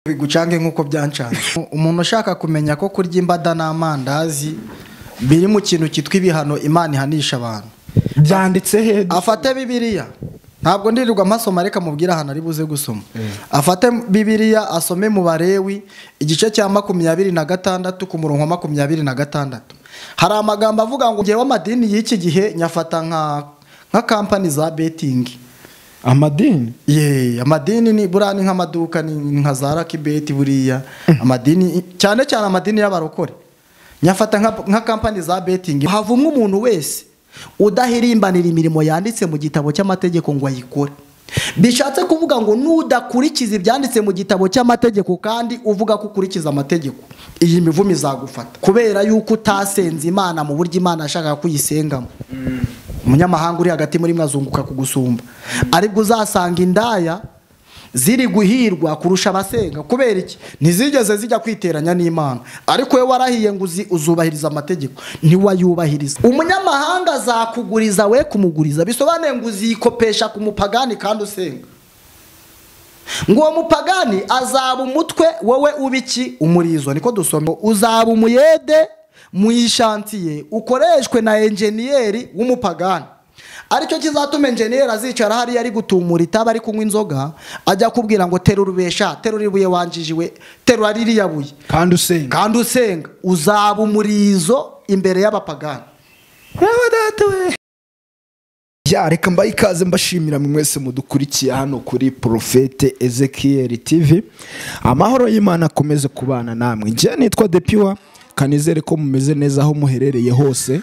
Bigucange nkuko byancanze. Umuntu ushaka kumenya ko kurya imbada n'amandazi biri mu kintu cyitwa ibihano Imana ihanisha abantu. Byanditse he? Afate Bibiliya. Ntabwo ndirirwa amasoma, reka mubwira ahantu ari buze gusoma. Afate Bibiliya asome mu Balewi igice cya 26 ku murongo wa 26. Hari amagambo avuga ngo ngewe amadini y'iki gihe nyafata nka company za betting. Amadini? Ye, amadini ni buriya ni nk'amaduka, ni nka za Lucky Bet buriya. Amadini cyane cyane amadini y'abarokore nyafata nka company za betting. Havumwe umuntu wese udahirimbanira imirimo yanditse mu gitabo cy'amategeko ngo ayikore. Bishatse kuvuga ngo nudakurikiza ibyanditse mu gitabo cy'amategeko kandi uvuga ko ukurikiza amategeko, iyi mivumo izagufata kubera yuko utasenze Imana mu buryo Imana yashakaga kuyisengamo. Umunyamahanga uri hagati muri mwazunguka kugusumba, aribwo uzasanga indaya ziri guhirwa kurusha abasenga. Kubera iki? Ntizigeze zijya kwiteranya n'Imana, ariko we warahiye ngo uzubahiriza amategeko, ntiwayubahiriza. Umunyamahanga azakuguriza we kumuguriza, bisobanuye ngo uzikopesha ku mupagani kandi usenga. Ngo uwo mupagani azaba umutwe, wowe ubiki umurizo. Niko dusoma, uzaba umuyede mu ishantiye ukoreshwe na enjeniyeri w'umupagani. Aricyo kizatuma enjeniyeri azicara hariya ari gutumura itaba, ari kunywa inzoga, ajya kubwira ngo terura ubesha, terura ibuye wanjijiwe, terura ririya buye. Kandi usenga. Kandi usenga, uzaba umurizo imbere y'abapagani. Ya, reka mbaye ikaze mbashimira mwese mudukurikiye hano kuri Prophete Ezekiel TV. Amahoro y'Imana akomeze kubana namwe. Njye nitwa Depiwa, kanizere ko mumeze neza aho muherereye hose,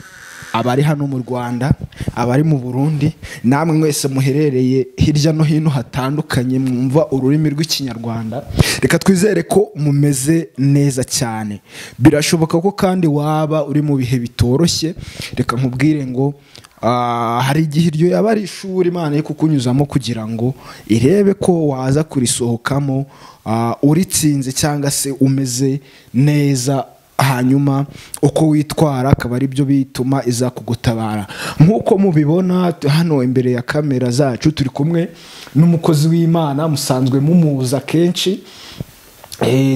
abari hano mu Rwanda, abari mu Burundi, namwe mwese muherereye hirya no hino hatandukanye mwumva ururimi rw'Ikinyarwanda. Reka twizere ko mumeze neza cyane. Birashoboka ko kandi waba uri mu bihe bitoroshye. Reka nkubwire ngo hari igihe iryo yaba ari ishuri Imana iri kukunyuzamo kugira ngo irebe ko waza kurisohokamo uritsinze cyangwa se umeze neza, hanyuma uko witwara akaba ari byo bituma iza kugutabara. Nk'uko mubibona hano imbere ya kamera zacu turi kumwe n'umukozi w'Imana musanzwe mumuza kenshi.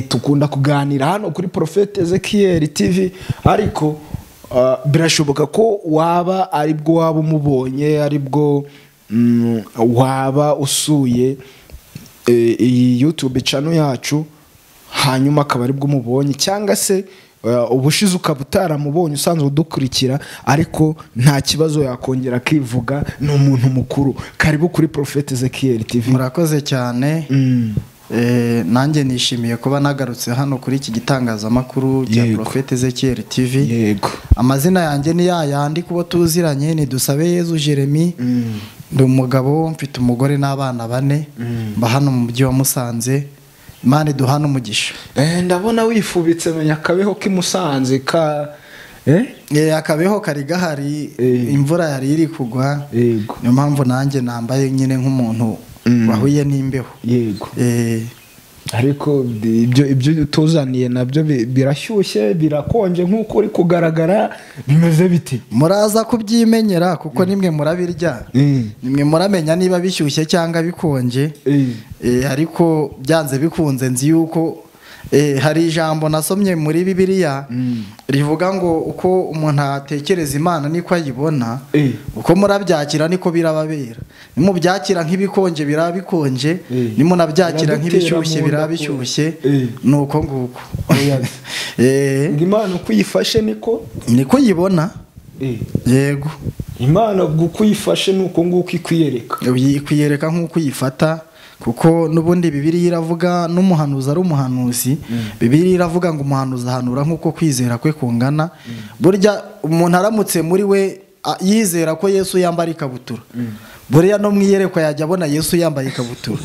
Tukunda kuganira hano kuri Prophete Ezekiel TV, ariko birashoboka ko waba aribwo waba umubonye, aribwo waba usuye iyi YouTube channel yacu, hanyuma akaba aribwo umubonye, cyangwa se ubushize ukaba utaramubonye usanzwe udukurikira, ariko nta kibazo yakongera akivuga, ni umuntu mukuru. Karibu kuri Prophete Ezekiel TV. Murakoze cyane. Nanjye nishimiye kuba nagarutse hano kuri iki gitangazamakuru cya Prophete Ezekiel TV. Yego. Amazina yanjye ni yayandi kubo tuziranye, ni Dusabe Yezu Jeremy. Ndi umugabo, mfite umugore n'abana bane, mba hano mu mujyi wa Musanze. Imana iduhana umugisha. Ndabona wifubitse menya akabeho k'imusanze ka akabeho kari gahari, imvura yari iri kugwa. Niyo mpamvu nanjye nambaye nyine nk'umuntu wahuye n'imbeho. Yego. Ariko ibyo tuzaniye nabyo birashyushye, birakonje nk'uko uri kugaragara, bimeze biti? Muraza kubyimenyera kuko nimwe murabirya, nimwe muramenya niba bishyushye cyangwa bikonje. Ariko byanze bikunze nzi yuko hari ijambo nasomye muri Bibiliya rivuga ngo uko umuntu atekereza Imana niko ayibona, uko murabyakira niko birababera. Nimubyakira nk'ibikonje birabikonje, nimunabyakira nk'ibishyushye birabishyushye, nuko nguko. Imana uko uyifashe niko uyibona. Yego. Imana uko uyifashe nuko nguko ikwiyereka. Ikwiyereka nk'uko uyifata. Kuko n'ubundi Bibiliya iravuga n'umuhanuzi ari umuhanuzi. Bibiliya iravuga ngo umuhanuzi ahanura nk'uko kwizera kwe kungana. Burya umuntu aramutse muri we yizera ko Yesu yambara ikabutura, buriya no mwiyerekwa yajya abona Yesu yambaye ikabutura.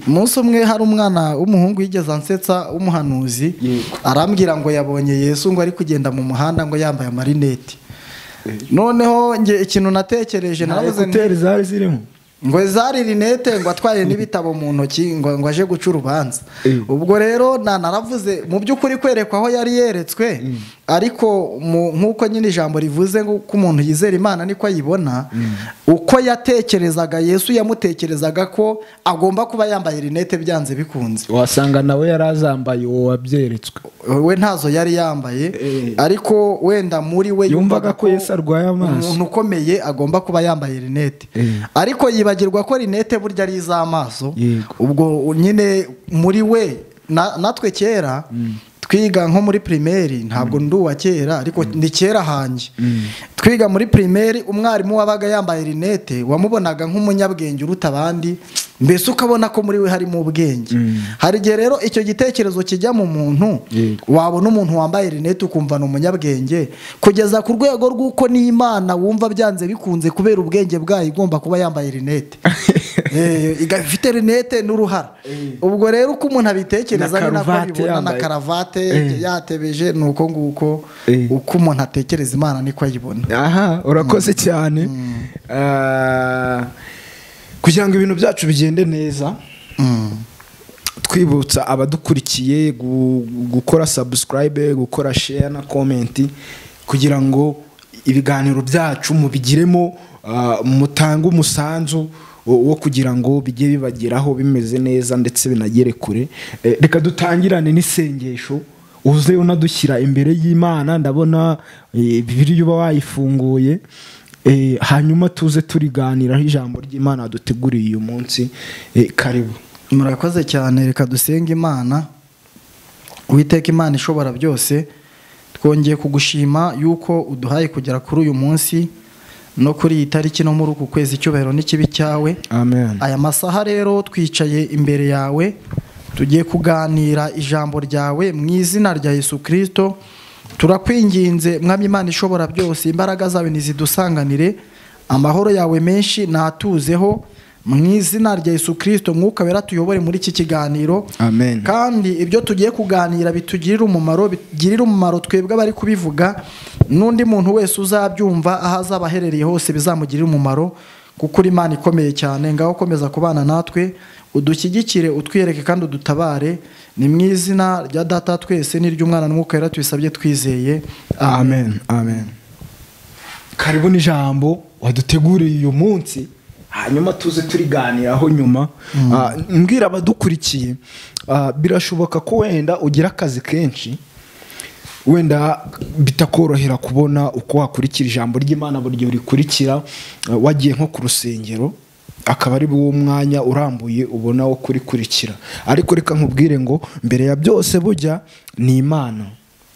Umunsi umwe hari umwana w'umuhungu yigeze ansetsa w'umuhanuzi, arambwira ngo yabonye Yesu ngo ari kugenda mu muhanda ngo yambaye amarineti. Noneho nge ikintu natekereje, naravuze nti zari zirimo ngo zari rinete, ngo atwaye n'ibitabo mu ntoki ngo aje guca urubanza. Ubwo rero naravuze mu by'ukuri kwerekwa aho yari yeretswe, Ariko nk'uko nyine ijambo rivuze ngo ko umuntu yizera Imana niko ayibona, uko yatekerezaga Yesu yamutekerezaga ko agomba kuba yambaye rinete byanze bikunze. Wasanga nawe yarazambaye uwo wabyeretswe, we ntazo yari yambaye, ariko wenda muri we yumvaga ko Yesu arwaye amaso, umuntu ukomeye agomba kuba yambaye rinete, ariko yibagirwa ko rinete burya ari iz'amaso. Ubwo nyine muri we natwe kera twiga nko muri primaire, ntabwo nduwa kera ariko ni kera hanjye, twiga muri primaire umwarimu wabaga yambaye rinete wamubonaga nk'umunyabwenge uruta abandi, mbese ukabona ko muri we harimo ubwenge. Hari igihe rero icyo gitekerezo kijya mu muntu, wabona umuntu wambaye rinete ukumva ni umunyabwenge, kugeza ku rwego rw'uko n'Imana wumva byanze bikunze kubera ubwenge bwayo igomba kuba yambaye rinete, ifite rinete n'uruhara. Ubwo rero uko umuntu abitekereza ni nako abibona, na karavate yatebeje, ni uko nguko uko umuntu atekereza Imana niko ayibona. Aha, urakoze cyane. Kugira ngo ibintu byacu bigende neza, twibutsa abadukurikiye gukora subscribe, gukora share na comment, kugira ngo ibiganiro byacu mubigiremo, mutange umusanzu wo kugira ngo bijye bibageraho bimeze neza ndetse binagere kure. Reka dutangirane n'isengesho, uze unadushyira imbere y'Imana. Ndabona Bibiliya uba wayifunguye, hanyuma tuze turiganiraho ijambo ry'Imana duteguriye uyu munsi. Karibu. Murakoze cyane. Reka dusenge Imana. Uwiteka Imana ishobora byose, twongeye kugushima yuko uduhaye kugera kuri uyu munsi no kuri iyi tariki no muri uku kwezi, icyubahiro n'ikibi cyawe. Amen. Aya masaha rero twicaye imbere yawe, tugiye kuganira ijambo ryawe mu izina rya Yesu Kristo. Turakwinginze Mwami Imana ishobora byose, imbaraga zawe nizidusanganire, amahoro yawe menshi natuzeho mu izina rya Yesu Kristo. Mwuka wera tuyobore muri iki kiganiro. Amen. Kandi ibyo tugiye kuganira bitugirire umumaro, bigirire umumaro twebwe abari kubivuga n'undi muntu wese uzabyumva aho azaba aherereye hose, bizamugirire umumaro, kuko uri Imana ikomeye cyane. Ngaho komeza kubana natwe, udushyigikire, utwiyereke kandi udutabare. Ni mu izina rya Data twese n'iry'Umwana n'Umwuka wera tubisabye twizeye. Amen. Amen. Karibu n'ijambo waduteguriye uyu munsi, hanyuma tuze turiganiraho nyuma. Mbwira abadukurikiye, birashoboka ko wenda ugira akazi kenshi, wenda bitakorohera kubona uko wakurikira ijambo ry'Imana buri gihe urikurikira, wagiye nko ku rusengero akaba ari uwo mwanya urambuye ubona wo kurikurikira. Ariko reka nkubwire ngo mbere ya byose bujya ni Imana.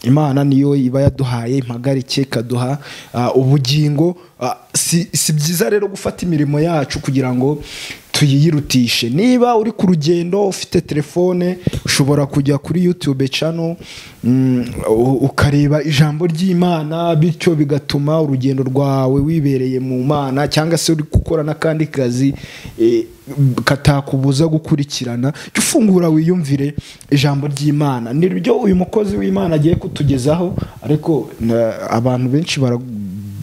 Imana niyo iba yaduhaye impagarike, ikaduha ubugingo. Si byiza rero gufata imirimo yacu kugira ngo tuyiyirutishe. Niba uri ku rugendo ufite telefone, ushobora kujya kuri YouTube channel ukareba ijambo ry'Imana, bityo bigatuma urugendo rwawe wibereye mu Mana, cyangwa se uri gukora n'akandi kazi katakubuza gukurikirana, jya ufungura wiyumvire ijambo ry'Imana. Niryo uyu mukozi w'Imana agiye kutugezaho, ariko abantu benshi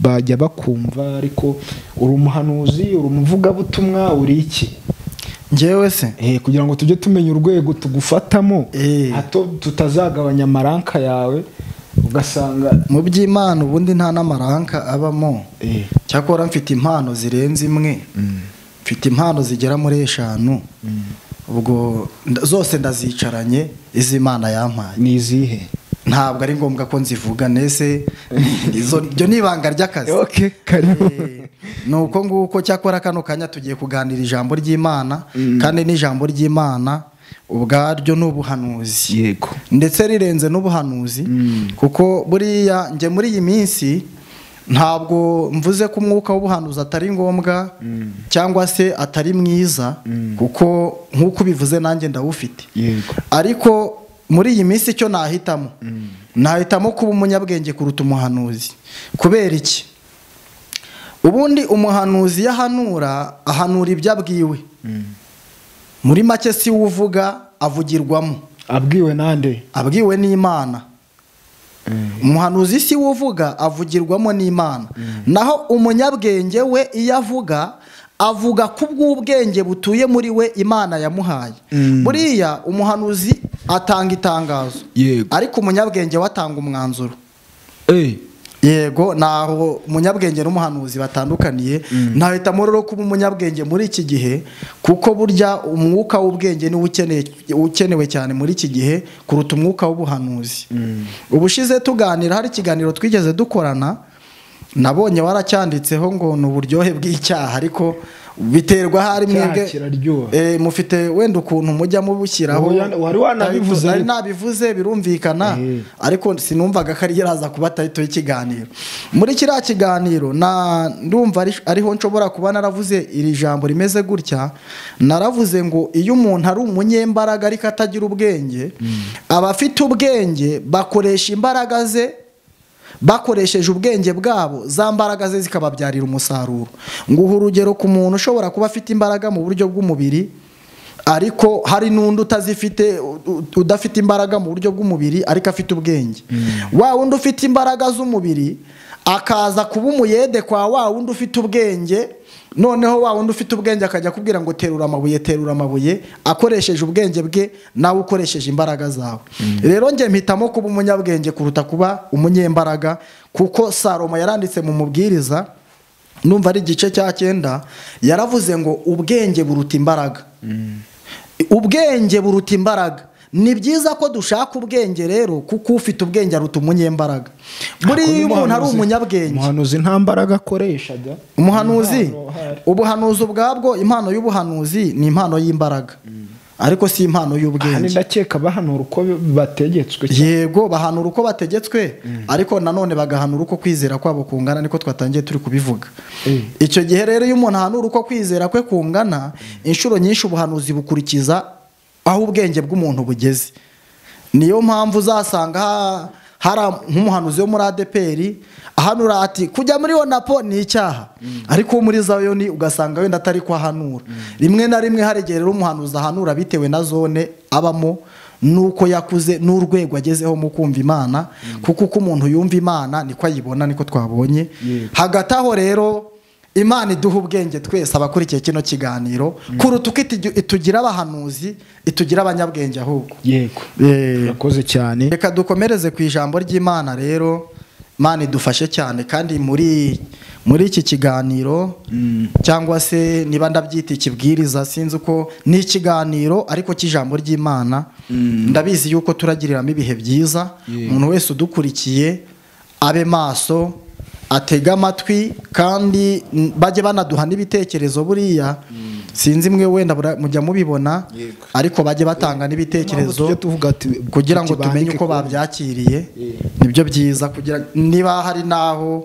bajya bakumva, ariko uri umuhanuzi, uri umuvugabutumwa, uri iki? Njyewe se kugira ngo tujye tumenya urwego tugufatamo, hato tutazagabanya amaranka yawe ugasanga mu by'Imana ubundi nta n'amaranka abamo. Cyakora mfite impano zirenze imwe, mfite impano zigera muri 5, ubwo zose ndazicaranye iz'Imana yampaye. Ni izihe? Ntabwo ari ngombwa ko nzivuga nese, ibyo ni ibanga ry'akazi. Okay, karibu. Nuko nguko. Cyakora kano kanya tugiye kuganira ijambo ry'Imana, kandi n'ijambo ry'Imana ubwaryo n'ubuhanuzi. Yego. Ndetse rirenze n'ubuhanuzi, kuko buriya nge muri iyi minsi ntabwo mvuze ko umwuka w'ubuhanuzi atari ngombwa cyangwa se atari mwiza, kuko nk'uko ubivuze nanjye ndawufite. Yego. Ariko muri iyi minsi icyo nahitamo, nahitamo kuba umunyabwenge kuruta umuhanuzi. Kubera iki? Ubundi umuhanuzi yahanura, ahanura ibyo abwiwe. Muri make si uvuga, avugirwamo. Abwiwe nande? Abwiwe n'Imana. Umuhanuzi si uvuga, avugirwamo n'Imana. Naho umunyabwenge we iyo avuga, avuga kubw'ubwenge butuye muri we Imana yamuhaye. Buriya umuhanuzi atanga itangazo, ariko umunyabwenge we atanga umwanzuro. Yego, naho umunyabwenge n'umuhanuzi batandukaniye. Nahitamo rero kuba umunyabwenge muri iki gihe, kuko burya umwuka w'ubwenge ni ukenewe cyane muri iki gihe kuruta umwuka w'ubuhanuzi. Ubushize tuganira, hari ikiganiro twigeze dukorana, nabonye waracyanditseho ngo ni uburyohe bw'icyaha, ariko biterwa hari mwebwe mufite wenda ukuntu mujya mubushyiraho. Wari wanabivuze, nari nabivuze birumvikana, ariko sinumvaga ko ari yaraza kuba title y'ikiganiro. Muri kiriya kiganiro na ndumva ariho nshobora kuba naravuze iri jambo rimeze gutya. Naravuze ngo iyo umuntu ari umunyembaraga ariko atagira ubwenge, abafite ubwenge bakoresha imbaraga ze, bakoresheje ubwenge bwabo, za mbaraga ze zikababyarira umusaruro. Nguha urugero ku muntu ushobora kuba afite imbaraga mu buryo bw'umubiri, ariko hari n'undi utazifite, udafite imbaraga mu buryo bw'umubiri ariko afite ubwenge. Wa wundi ufite imbaraga z'umubiri akaza kuba umuyede kwa wa wundi ufite ubwenge, noneho wa wundi ufite ubwenge akajya kubwira ngo terura amabuye, terura amabuye, akoresheje ubwenge bwe, nawe ukoresheje imbaraga zawe. Rero njye mpitamo kuba umunyabwenge kuruta kuba umunyembaraga, kuko Salomo yaranditse mu Mubwiriza, numva ari igice cya 9, yaravuze ngo ubwenge buruta imbaraga. Ubwenge buruta imbaraga. Ni byiza ko dushaka ubwenge rero, kuko ufite ubwenge aruta umunyembaraga. Buri umuntu ari umunyabwenge. Umuhanuzi nta mbaraga akoresha. Umuhanuzi, ubuhanuzi ubwabwo, impano y'ubuhanuzi ni impano y'imbaraga, ariko si impano y'ubwenge. Ahandi ndakeka bahanura uko bategetswe. Yego, bahanura uko bategetswe, ariko nanone bagahanura uko kwizera kwabo kungana, niko twatangiye turi kubivuga. Icyo gihe rero iyo umuntu ahanura uko kwizera kwe kungana, inshuro nyinshi ubuhanuzi bukurikiza aho ubwenge bw'umuntu bugeze. Niyo mpamvu uzasanga hari nk'umuhanuzi wo muri ADPR ahanura ati kujya muri Onapo ni icyaha, ariko muri Zayoni ugasanga wenda atari ko ahanura. Rimwe na rimwe hari igihe rero umuhanuzi ahanura bitewe na zone abamo, nuko yakuze n'urwego agezeho mu kumva Imana, kuko uko umuntu yumva Imana niko ayibona, niko twabonye. Hagati aho rero Imana iduha ubwenge twese abakurikiye kino kiganiro, kuruta uko itugira abahanuzi, itugira abanyabwenge ahubwo. Yego. Urakoze cyane. Reka dukomereze ku ijambo ry'Imana rero. Imana idufashe cyane, kandi muri iki kiganiro, cyangwa se niba ndabyita ikibwiriza, sinzi uko ni ikiganiro ariko cy'ijambo ry'Imana, ndabizi yuko turagiriramo ibihe byiza. Umuntu wese udukurikiye abe maso, atega amatwi, kandi bajye banaduha n'ibitekerezo. Buriya sinzi mwe wenda mujya mubibona, ariko bajye batanga n'ibitekerezo kugira ngo tumenye uko babyakiriye. Nibyo byiza, kugira niba hari naho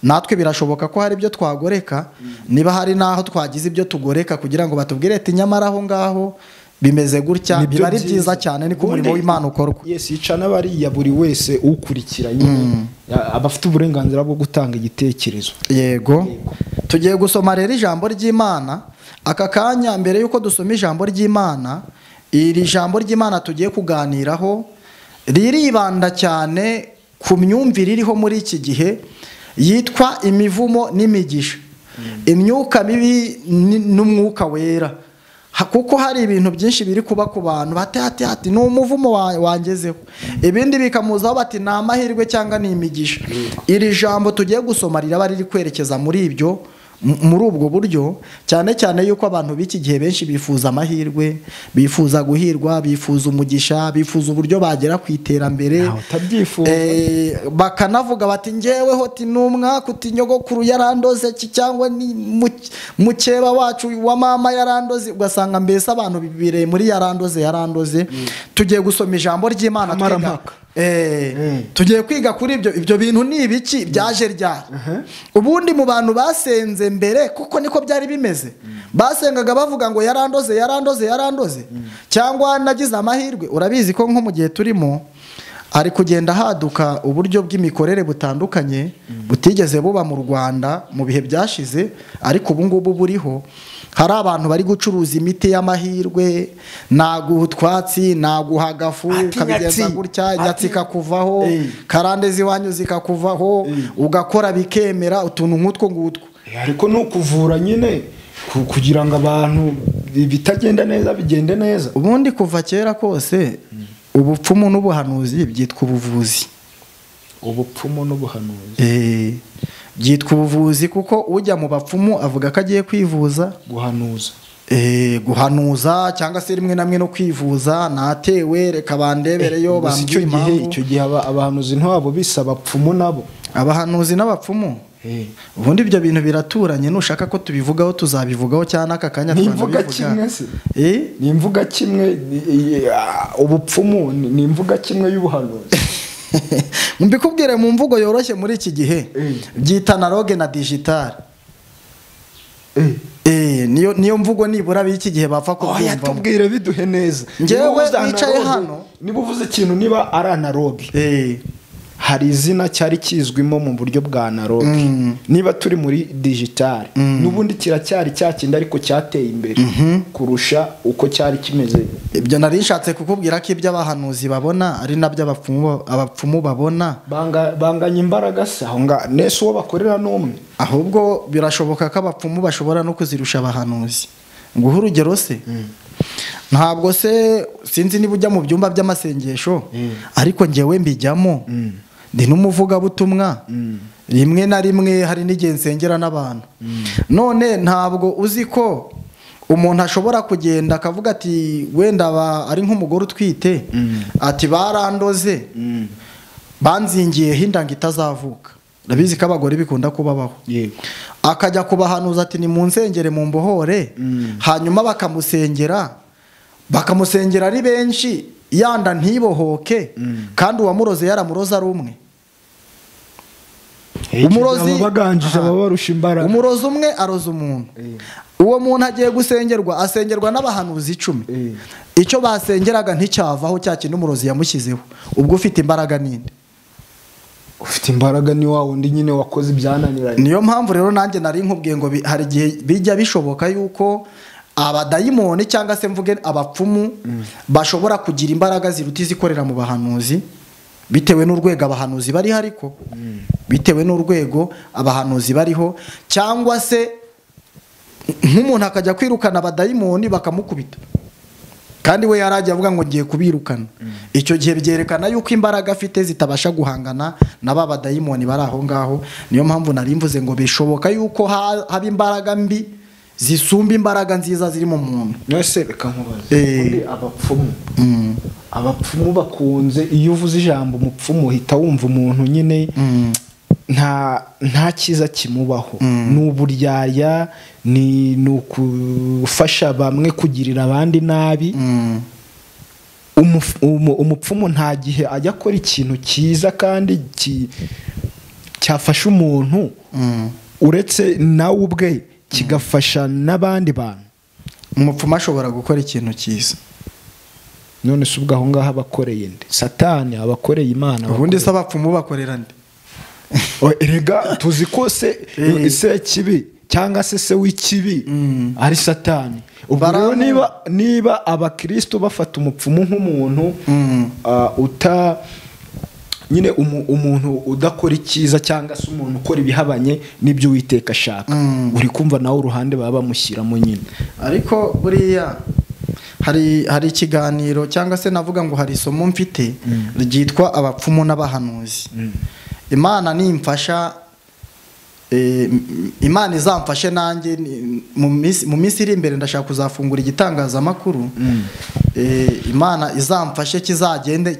natwe birashoboka ko hari ibyo twagoreka, niba hari naho twagize ibyo tugoreka, kugira ngo batubwire ati nyamara aho ngaho bimeze gutya. Biba ari byiza cyane, niko umurimo w'Imana ukorwa. Yes, ica n'abariya buri wese ukurikira nyine abafite uburenganzira bwo gutanga igitekerezo. Yego. Tugiye gusoma rero ijambo ry'Imana. Aka kanya mbere yuko dusoma ijambo ry'Imana, iri jambo ry'Imana tugiye kuganiraho riribanda cyane ku myumvire iriho muri iki gihe yitwa imivumo n'imigisha, imyuka mibi n'umwuka wera. Kuko hari ibintu byinshi biri kuba ku bantu bati ati ati ni umuvumo wangezeho, ibindi bikamuzaho bati ni amahirwe cyangwa ni imigisha. Iri jambo tugiye gusoma riraba riri kwerekeza muri ibyo, muri ubwo buryo, cyane cyane yuko abantu b'iki gihe benshi bifuza amahirwe, bifuza guhirwa, bifuza umugisha, bifuza uburyo bagera ku iterambere, bakanavuga bati njyewe hoti numwa kuti nyogokuru yarandoze cyangwa ni mukeba wacu wa mama yarandoze, ugasanga mbese abantu bibireye muri yarandoze yarandoze. Tugiye gusoma ijambo ry'Imana twiga. Tugiye kwiga kuri ibyo bintu ni ibiki byaje ryari. Ubundi mu bantu basenze mbere, kuko niko byari bimeze, basengaga bavuga ngo yarandoze yarandoze yarandoze, cyangwa nagize amahirwe. Urabizi ko nko mu gihe turimo ari kugenda haduka uburyo bw'imikorere butandukanye butigeze buba mu Rwanda mu bihe byashize, ariko ubu ngubu buriho. Hari abantu bari gucuruza imiti y'amahirwe, naguha utwatsi, naguha agafu, ukabigenza gutya, inyatsi ikakuvaho, karande z'iwanyu zikakuvaho, ugakora bikemera, utuntu nk'utwo ngutwo. Ariko no kuvura nyine kugira ngo abantu bitagenda neza bigende neza. Ubundi kuva kera kose ubupfumu n'ubuhanuzi byitwa ubuvuzi. Ubupfumu n'ubuhanuzi byitwa ubuvuzi kuko ujya mu bapfumu avuga ko agiye kwivuza, guhanuza, guhanuza cyangwa se rimwe namwe no kwivuza, natewe reka bandebereyo bambwira impamvu. Icyo gihe abahanuzi ntabo bisa abapfumu nabo, abahanuzi n'abapfumu ubundi ibyo bintu biraturanye, nushaka ko tubivugaho tuzabivugaho cyane aka kanya twanabivuga. Kimwe se ni imvuga kimwe, ubupfumu ni imvuga kimwe y'ubuhanuzi. Mbikubwire mu mvugo yoroshye muri iki gihe byita analogue na digital. Niyo mvugo nibura b'iki gihe bapfa kubyumva. Oya tubwire biduhe neza. Njyewe nicaye hano niba uvuze ikintu niba ari analogue, hari izina cyari kizwimo mu buryo bwa analogue, niba turi muri digital n'ubundi kiracyari cyakindi ariko cyateye imbere kurusha uko cyari kimeze. Ibyo nari nshatse kukubwira ko ibyo abahanuzi babona ari nabyo abapfumu babona, banganya imbaraga se aho nga nese uwo bakorera n'umwe. Ahubwo birashoboka ko abapfumu bashobora no kuzirusha abahanuzi. Nguhe urugero se, ntabwo se sinzi niba ujya mu byumba by'amasengesho, ariko njyewe mbijyamo, ndi n'umuvugabutumwa, rimwe na rimwe hari n'igihe nsengera n'abantu. None ntabwo uzi ko umuntu ashobora kugenda akavuga ati wenda ari nk'umugore utwite, ati barandoze banzingiyeho inda ngo itazavuka. Ndabizi ko abagore bikunda kubabaho. Akajya kubahanuza ati ni mu nsengere mu mbohore, hanyuma bakamusengera, bakamusengera ari benshi, yanda ntibohoke, kandi uwamuroze yaramuroze ari umwe. Umurozi baganjije ababarusha imbaraga. Umurozi umwe aroza umuntu. Uwo muntu agiye gusengerwa, asengerwa n'abahanuzi 10. Icyo basengeraga nticyavaho cya kintu umurozi yamushyizeho. Ubwo ufite imbaraga ninde? Ufite imbaraga ni wa wundi nyine wakoze ibyananiranye. Niyo mpamvu rero nanjye nari nkubwiye ngo hari igihe bijya bishoboka yuko abadayimoni cyangwa se mvuge abapfumu bashobora kugira imbaraga ziruta izikorera mu bahanuzi, bitewe n'urwego abahanuzi bariho, ariko bitewe n'urwego abahanuzi bariho, cyangwa se nk'umuntu akajya kwirukana abadayimoni bakamukubita kandi we yarajya avuga ngo ngiye kubirukana. Icyo gihe byerekana yuko imbaraga afite zitabasha guhangana na ba badayimoni bari aho ngaho. Niyo mpamvu nari mvuze ngo bishoboka yuko haba imbaraga mbi zisumba imbaraga nziza ziri mu muntu. Nese reka nkubaze, abapfumu abapfumu bakunze, iyo uvuze ijambo umupfumu uhita wumva umuntu nyine nta cyiza kimubaho, n'uburyarya, ni ukufasha bamwe kugirira abandi nabi. Umupfumu nta gihe ajya akora ikintu cyiza kandi cyafasha umuntu, uretse nawe ubwe kigafasha n'abandi bantu. Umupfumu ashobora gukora ikintu cyiza. None se ubwo aho ngaho abakoreye nde? Satani abakoreye Imana. Ubundi se abapfumu bakorera nde? Erega tuzi ko se kibi cyangwa se se w'ikibi ari Satani. Ubwo rero niba abakristo bafata umupfumu nk'umuntu uta nyine umuntu udakora icyiza cyangwa se umuntu ukora ibihabanye n'ibyo Uwiteka ashaka, uri kumva nawe uruhande baba bamushyiramo nyine. Ariko buriya hari ikiganiro cyangwa se navuga ngo hari isomo mfite ryitwa abapfumu n'abahanuzi. Imana nimfasha, Imana izamfashe nanjye mu minsi iri imbere ndashaka kuzafungura igitangazamakuru. Imana izamfashe kizagende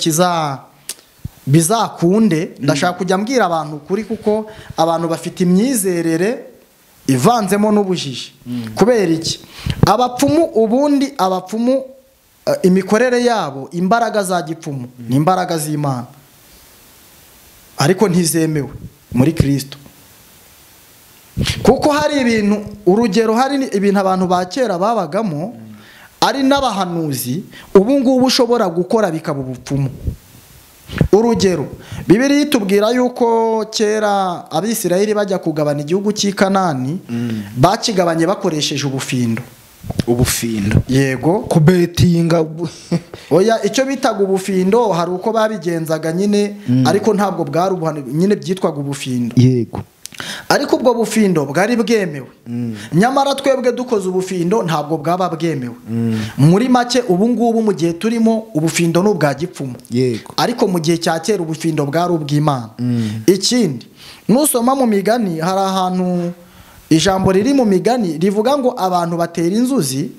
bizakunde. Ndashaka kujya mbwira abantu kuri, kuko abantu bafite imyizerere ivanzemo n'ubujiji. Kubera iki? Abapfumu ubundi abapfumu imikorere yabo, imbaraga za gipfumu ni imbaraga z'Imana, ariko ntizemewe muri Kristo. Kuko hari ibintu, urugero hari ibintu abantu ba kera babagamo ari n'abahanuzi, ubu ngubu ushobora gukora bikaba ubupfumu. Urugero, Bibiliya itubwira yuko kera Abisirayeli bajya kugabana igihugu cy'i Kanani, bakigabanye bakoresheje ubufindo. Ubufindo. Yego. Kubetinga. Oya, icyo bitaga ubufindo hari uko babigenzaga nyine, ariko ntabwo bwari ubuhano nyine, byitwaga ubufindo. Yego. Ariko ubwo bufindo bwari bwemewe. Nyamara twebwe dukoze ubufindo ntabwo bwaba bwemewe. Muri make ubu ngubu mu gihe turimo ubufindo n'ubwa gipfumu. Yego. Ariko mu gihe cya kera ubufindo bwari ubw'Imana. Ikindi nusoma mu migani hari ahantu ijambo riri mu migani rivuga ngo abantu batera inzuzi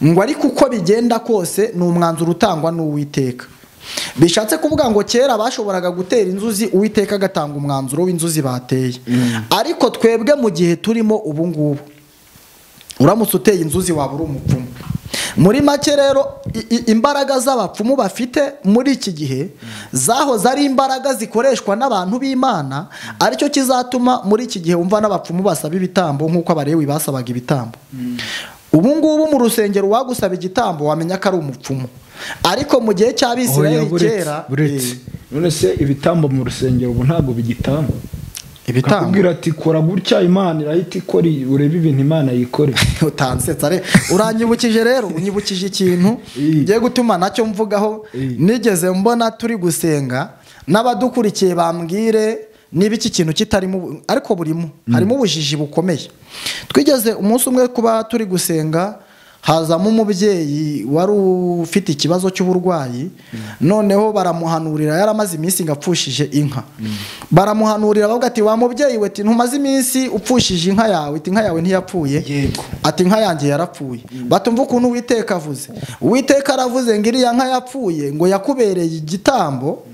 ngo ariko uko bigenda kose ni umwanzuro utangwa n'Uwiteka. Bishatse kuvuga ngo kera bashoboraga gutera inzuzi Uwiteka agatanga umwanzuro w'inzuzi bateye. Ariko twebwe mu gihe turimo ubu ngubu uramutse uteye inzuzi waba uri umupfumu. Muri make rero imbaraga z'abapfumu bafite muri iki gihe zahoze ari imbaraga zikoreshwa n'abantu b'Imana, aricyo kizatuma muri iki gihe umva n'abapfumu basaba ibitambo nk'uko Abalewi basabaga ibitambo. Ubu ngubu mu rusengero wagusaba igitambo wamenya ko ari umupfumu. Ariko mu gihe cy'Abisirayeli kera, none se ibitambo mu rusengero ubu ntabwo bigitamba? Ibitambo akubwira ati kora gutya Imana irahita ikora, urebe ibintu Imana yikore. Utansetsa re, uranyibukije rero, unyibukije ikintu ngiye gutuma nacyo mvugaho. Nigeze mbona turi gusenga n'abadukurikiye bambwire niba iki kintu kitarimo, ariko burimo harimo ubujiji bukomeye. Twigeze umunsi umwe kuba turi gusenga hazamo umubyeyi wari ufite ikibazo cy'uburwayi, noneho baramuhanurira, yaramaze iminsi ngapfushije inka. Baramuhanurira bavuga ati wa mubyeyi we, ati ntumaze iminsi upfushije inka yawe, ati inka yawe ntiyapfuye, ati inka yanjye yarapfuye. Batumva ukuntu Uwiteka avuze. Uwiteka aravuze ngo iriya nka yapfuye ngo yakubereye igitambo.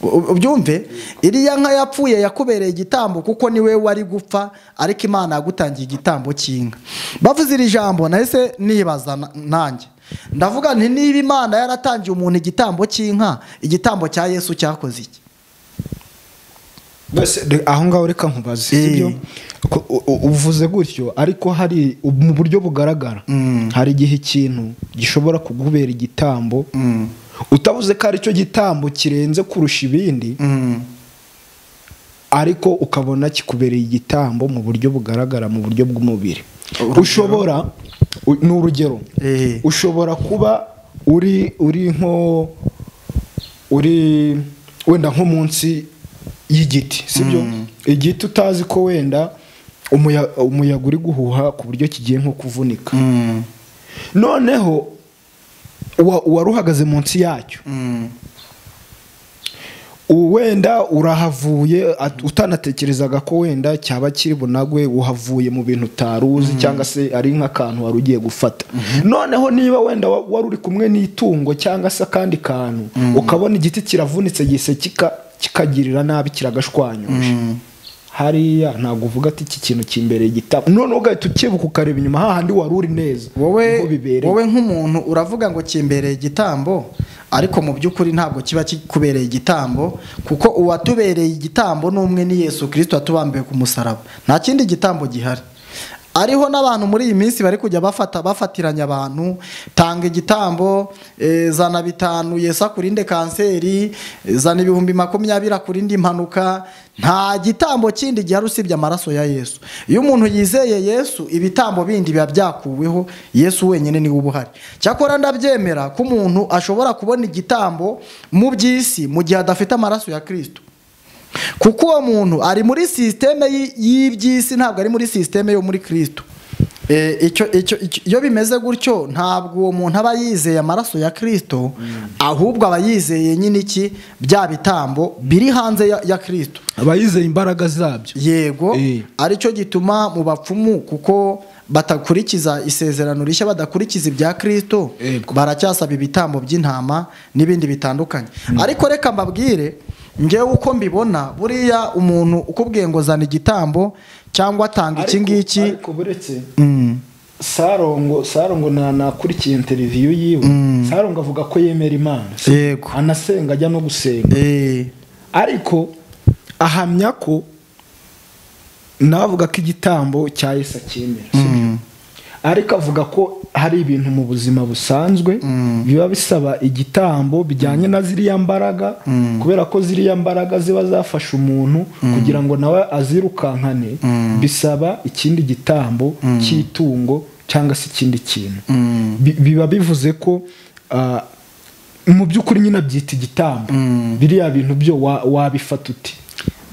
Ubyumve, iriya nka yapfuye yakubereye igitambo kuko niwe wari gupfa, ariko Imana yagutangiye igitambo cy'inka. Bavuze iri jambo nahise nibaza nanjye, ndavuga nti niba Imana yaratangiye umuntu igitambo cy'inka, igitambo cya Yesu cyakoze iki? Bese aho ngaho reka nkubaze, sibyo? Uvuze gutyo ariko hari mu buryo bugaragara hari igihe ikintu gishobora kugubera igitambo utavuze ko ari cyo gitambo kirenze kurusha ibindi, ariko ukabona kikubereye igitambo mu buryo bugaragara mu buryo bw'umubiri. Ushobora, ni urugero, ushobora kuba uri nko uri wenda nko munsi y'igiti, sibyo? Igiti utazi ko wenda umuyaga uri guhuha ku buryo kigiye nko kuvunika. Noneho waruhagaze munsi yacyo, wenda urahavuye utanatekerezaga ko wenda cyaba kiri bunagwe, uhavuye mu bintu utaruzi cyangwa se ari nk'akantu wari ugiye gufata. Noneho niba wenda wari uri kumwe n'itungo cyangwa se akandi kantu, ukabona igiti kiravunitse gise kikagirira nabi kiragashwanyuje, hariya ntabwo uvuga ati iki kintu kimbereye igitabo. None ugahita ukebuka ukareba inyuma hahandi wari uri neza. Wowe nk'umuntu uravuga ngo kimbereye igitambo, ariko mu by'ukuri ntabwo kiba kikubereye igitambo, kuko uwatubereye igitambo n'umwe ni Yesu Kristo atubambiye ku musaraba. Nta kindi gitambo gihari. Ariho n'abantu muri iyi minsi bari kujya bafatiranya abantu, tanga igitambo, zana 5 Yesu akurinde kanseri, zana 20,000 akurinde impanuka. Nta gitambo kindi gihari usibye amaraso ya Yesu. Iyo umuntu yizeye Yesu, ibitambo bindi biba byakuweho, Yesu wenyine niwe ubuhari. Cyakora ndabyemera ko umuntu ashobora kubona igitambo mu by'isi mu gihe adafite amaraso ya Kristo, kuko uwo muntu ari muri systeme y'iby'isi, ntabwo ari muri systeme yo muri Kristo. Iyo bimeze gutyo ntabwo uwo muntu aba yizeye amaraso ya Kristo, ahubwo aba yizeye nyine iki bya bitambo biri hanze ya Kristo, aba yizeye imbaraga zabyo. Yego, aricyo gituma mu bapfumu, kuko batakurikiza isezerano rishya, badakurikiza ibya Kristo, baracyasaba ibitambo by'intama n'ibindi bitandukanye. Ariko reka mbabwire ngewe uko mbibona, buriya umuntu ukubwiye ngo zana igitambo cyangwa atanga iki ngiki, ariko buretse Sarongo nakurikiye interview yiwe, Sarongo avuga ko yemera Imana, yego, anasenga ajya no gusenga, ariko ahamya ko navuga ko igitambo cya Yesu akemera, ariko avuga ko hari ibintu mu buzima busanzwe biba bisaba igitambo bijyanye na ziriya mbaraga, kubera ko ziriya mbaraga ziba zafasha umuntu kugira ngo nawe azirukankane, bisaba ikindi gitambo cy'itungo cyangwa se ikindi kintu. Biba bivuze ko mu by'ukuri nyine byita igitambo. Biriya bintu byo wabifata uti?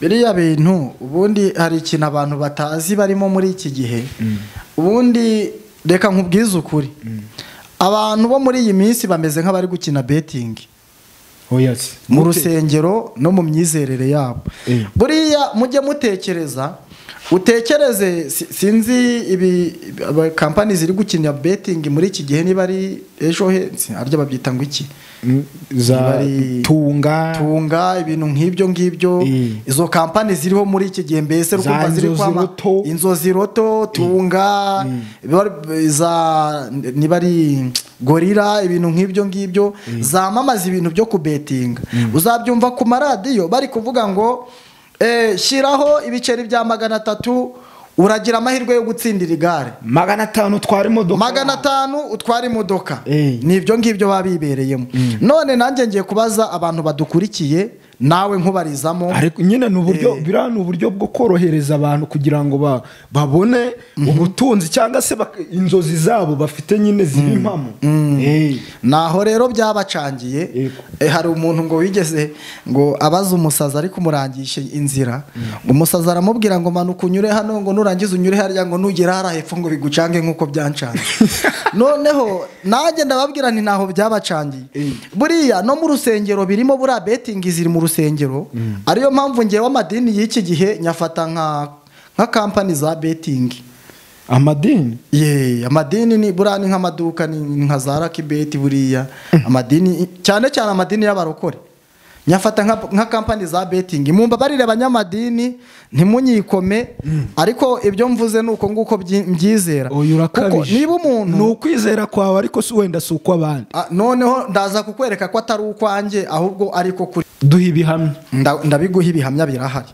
Biriya bintu ubundi hari ikintu abantu batazi barimo muri iki gihe. Ubundi reka nkubwize ukuri, abantu bo muri iyi minsi bameze nk'abari gukina betting mu rusengero no mu myizerere yabo. Buriya mujye mutekereza, utekereze, sinzi ibi kampani ziri gukina betting muri iki gihe niba ari ejo he arya babyita ngo iki, za tunga ibintu nk'ibyo ngibyo. Izo kampani ziriho muri iki gihe mbese rukumva ziri kwama inzozi roto, tunga, za niba ari gorira, ibintu nk'ibyo ngibyo zamamaza ibintu byo kubetinga. Uzabyumva ku maradiyo bari kuvuga ngo shyiraho ibiceri bya 300 uragira amahirwe yo gutsindira igare, 500 utwara imodoka, 500 utwara imodoka. Nibyo ngibyo babibereyemo. None nanjye ngiye kubaza abantu badukurikiye, nawe nkubarizamo. Ariko nyine n'uburyo bira n'uburyo bwo korohereza abantu kugira ngo babone ubutunzi cyangwa se inzozi zabo bafite nyine zibimpamo. Naho rero byabacangiye. Hari umuntu ngo wigeze ngo abaza umusaza ari kumurangisha inzira, umusaza aramubwira ngo manuka unyure hano, ngo nurangiza unyure hariya, ngo nugera hariya hepfo ngo bigucange nkuko byancanze. Noneho nanjye ndababwira nti naho byabacangiye. Buriya no mu rusengero birimo, buriya betting ziri mu rusengero. Ariyo mpamvu ngewe amadini y'iki gihe nyafata nka kampani za betting. Amadini? Amadini ni buriya ni nk'amaduka, ni nka za Lucky Bet buriya. Amadini cyane cyane amadini y'abarokore nyafata nka kampani za betting. Mumbabarire abanyamadini ntimunyikome, ariko ibyo mvuze nuko nguko mbyizera. Kuko niba umuntu ni ukwizera kwawe ariko si wenda si uko abandi. Noneho ndaza kukwereka ko atari ukwanjye ahubwo ariko kuri duha ibihamya. Ndabiguha ibihamya birahari.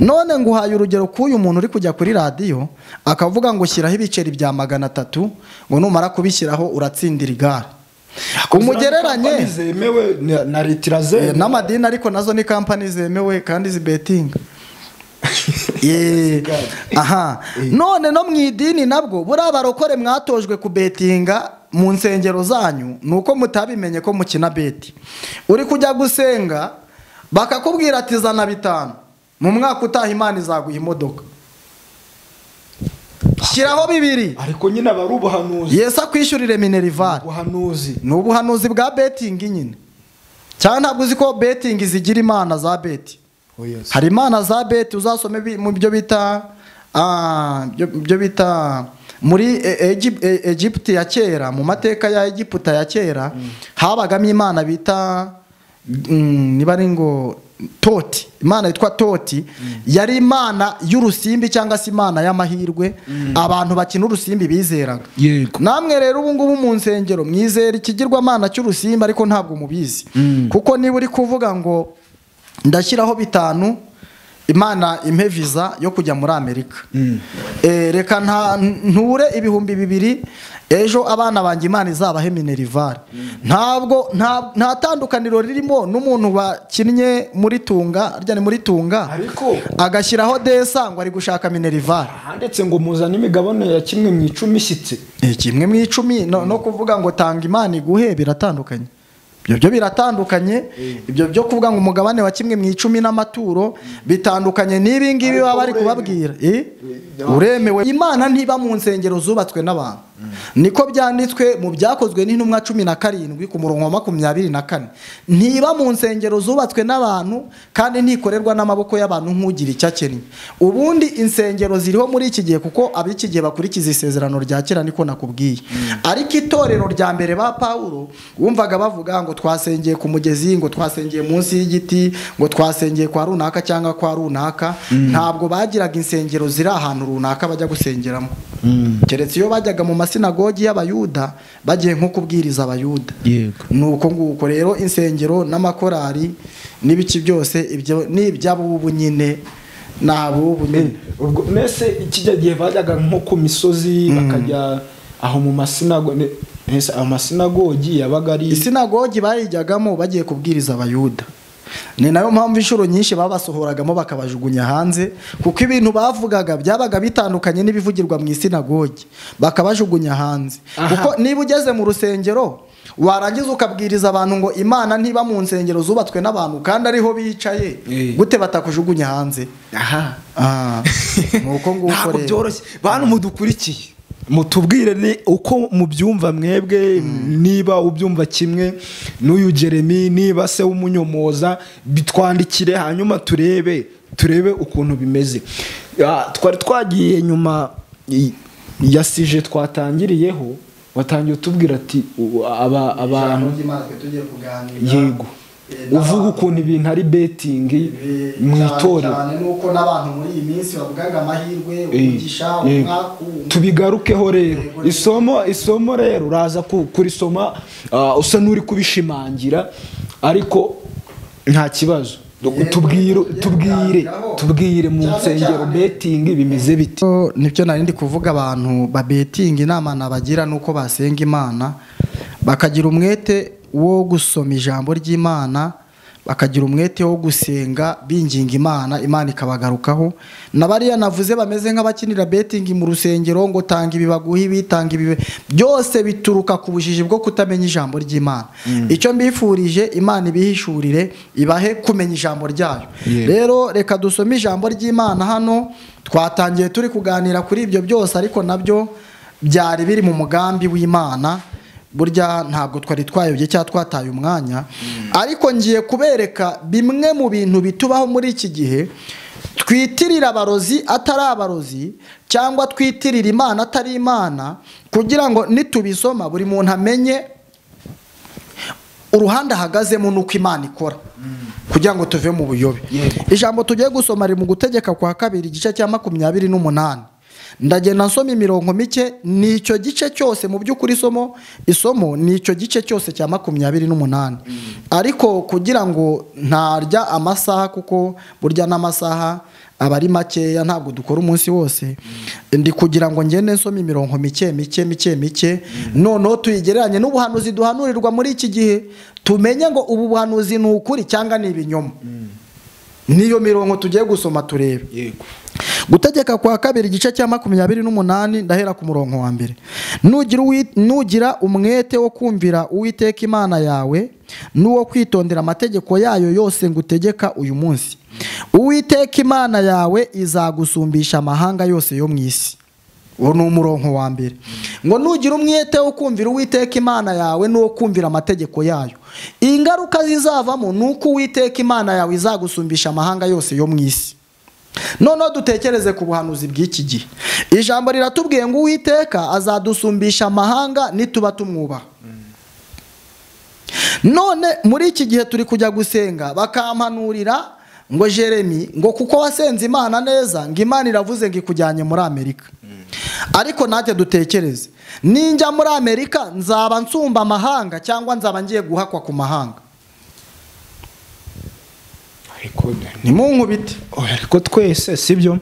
None nguhaye urugero k'uyu muntu uri kujya kuri radiyo akavuga ngo shyiraho ibiceri bya 300 ngo numara kubishyiraho uratsindira igare. Umugereranye zemewe na leta n'amadini, ariko nazo ni kampani zemewe kandi zibetinga. Aha none no mu idini nabwo buriya barokore mwatojwe kubetinga mu nsengero zanyu, nuko mutabimenye ko mukina beti. Uri kujya gusenga bakakubwira ati zana 5 mu mwaka utaha Imana izaguha imodoka, shyiraho 2. Ariko nyine abari ubuhanuzi, Yesu akwishyurire minerval. Ubuhanuzi ni ubuhanuzi bwa betting nyine. Cyane ntabwo uzi ko betting zigira imana za beti. Hari imana za beti, uzasome mu byo bita byo bita muri Egypt ya kera, mu mateka ya Egiputa ya kera habagamo imana bita niba ari ngo Toti, imana yitwa Toti, yari imana y'urusimbi cyangwa se imana y'amahirwe. Abantu bakina urusimbi bizeraga. Namwe rero ubu ngubu mu nsengero mwizera ikigirwamana cy'urusimbi ariko ntabwo mubizi. Kuko niba uri kuvuga ngo ndashyiraho 5 Imana impe visa yo kujya muri Amerika, reka nture 2000 ejo abana banjye Imana izabahe minerval. Ntabwo nta tandukaniro ririmo n'umuntu bakinnye muri tunga, arya ni muri tunga, ariko agashyiraho desa ngo ari gushaka minerval. Handetse ngo muzane imigabane ya 1 mu 10 ishyitse. 1 mu 10 no kuvuga ngo tanga Imana iguhe biratandukanye. Ibyo biratandukanye. Ibyo byo kuvuga ngo umugabane wa 1 mu 10 n'amaturo bitandukanye n'ibi ngibi baba bari kubabwira. Uremewe. Imana ntiba mu nsengero zubatswe n'abantu. Niko byanditswe mu byakozwe n'intumwa 17 ku murongo wa 24. Ntiba mu nsengero zubatswe n'abantu kandi ntikorerwa n'amaboko y'abantu nk'ugira icyo akennye. Ubundi insengero ziriho muri iki gihe kuko ab'iki gihe bakurikiza isezerano rya kera, niko nakubwiye. Ariko itorero rya mbere ba Paulo wumvaga bavuga ngo twasengeye ku mugezi, ngo twasengeye munsi y'igiti, ngo twasengeye kwa runaka cyangwa kwa runaka. Ntabwo bagiraga insengero ziri ahantu runaka bajya gusengeramo. Keretse iyo bajyaga mu masinagogi y'abayuda bagiye nko kubwiriza abayuda. Nuko nguko rero insengero n'amakorari n'ibiki byose ibyo ni iby'abubu nyine, nabubu nyine. Ubwo mese ikijya gihe bajyaga nko ku misozi bakajya aho mu masinagogi, amasinagogi yabaga ari isinagogi bayijyagamo bagiye kubwiriza abayuda. Ni nayo mpamvu inshuro nyinshi babasohoragamo bakabajugunya hanze, kuko ibintu bavugaga byabaga bitandukanye n'ibivugirwa mu isinagogi, bakabajugunya hanze. Kuko niba ugeze mu rusengero Warangiza ukabwiriza abantu ngo Imana ntiba mu nsengero zubatswe n'abantu kandi ariho bicaye, gute batakujugunya hanze? Aha, nuko nguko ntabwo rero byoroshye. Bantu mudukurikiye, mutubwire ni uko mubyumva mwebwe, niba ubyumva kimwe n'uyu Jeremy, niba se w'umunyomoza, bitwandikire hanyuma turebe ukuntu bimeze. Twari twagiye nyuma ya sije twatangiriyeho, watangiye utubwira ati abantu yego uvuga ukuntu ibintu ari betting mu itorero cyane, nuko n'abantu muri iyi minsi bavugaga amahirwe, umugisha, umwaku. Tubigarukeho rero. Isomo rero uraza kurisoma usa n'uri kubishimangira, ariko nta kibazo. Tubwire mu nsengero betting bimeze bite? Nibyo nari ndi kuvuga, abantu ba betting inama nabagira nuko basenga Imana, bakagira umwete wo gusoma ijambo ry'Imana, bakagira umwete wo gusenga binginga Imana, Imana ikabagarukaho. Nabariya navuze bameze nk'abakinira betting mu rusengero ngo tanga ibi baguha ibi, tanga ibi, byose bituruka ku bujiji bwo kutamenya ijambo ry'Imana. Icyo mbifurije, Imana ibihishurire, ibahe kumenya ijambo ryayo. Rero reka dusome ijambo ry'Imana. Hano twatangiye turi kuganira kuri ibyo byose, ariko nabyo byari biri mu mugambi w'Imana. Burya ntabwo twari twayobye cyangwa twataye umwanya, ariko ngiye kubereka bimwe mu bintu bitubaho muri iki gihe, twitirira abarozi atari abarozi, cyangwa twitirira Imana atari Imana, kugira ngo nitubisoma buri muntu amenye uruhande ahagazemo nuko Imana ikora, kugira ngo tuve mu buyobe. Ijambo tugiye gusoma riri mu Gutegeka kwa Kabiri igice cya 28. Ndagenda nsoma imirongo mike, nicyo gice cyose mu by'ukuri isomo nicyo gice cyose cya 28. Ariko kugira ngo ntarya amasaha, kuko burya n'amasaha aba ari makeya, ntabwo dukora umunsi wose, ndi kugira ngo ngende nsoma imirongo mike mike mike mike, noneho tuyigereranye n'ubuhanuzi duhanurirwa muri iki gihe, tumenye ngo ubu buhanuzi ni ukuri cyangwa ni ibinyoma. Niyo mirongo tugiye gusoma turebe. Yego. Gutegeka kwa Kabiri igice cya 28, ndahera ku murongo wa mbere. Nugira umwete wo kumvira Uwiteka Imana yawe n'uwo kwitondera amategeko yayo yose ngutegeka uyu munsi, Uwiteka Imana yawe izagusumbisha amahanga yose yo mu isi. Uwo ni umurongo wa mbere. Ngo nugira umwete wo kumvira Uwiteka Imana yawe n'uwo kumvira amategeko yayo, ingaruka zizavamo nuko Uwiteka Imana yawe izagusumbisha amahanga yose yo mu isi. Noneho dutekereze ku buhanuzi bw'iki gihe. Ijambo riratubwiye ngo Uwiteka azadusumbisha amahanga nituba tumwubaha. None muri iki gihe turi kujya gusenga bakampanurira ngo Jeremy, ngo kuko wasenze Imana neza, ngo Imana iravuze ngo ikujyanye muri Amerika. Ariko natwe dutekereze, ninjya muri Amerika nzaba nsumba amahanga cyangwa nzaba ngiye guhakwa ku mahanga? Nimunkubite. Ariko twese sibyo,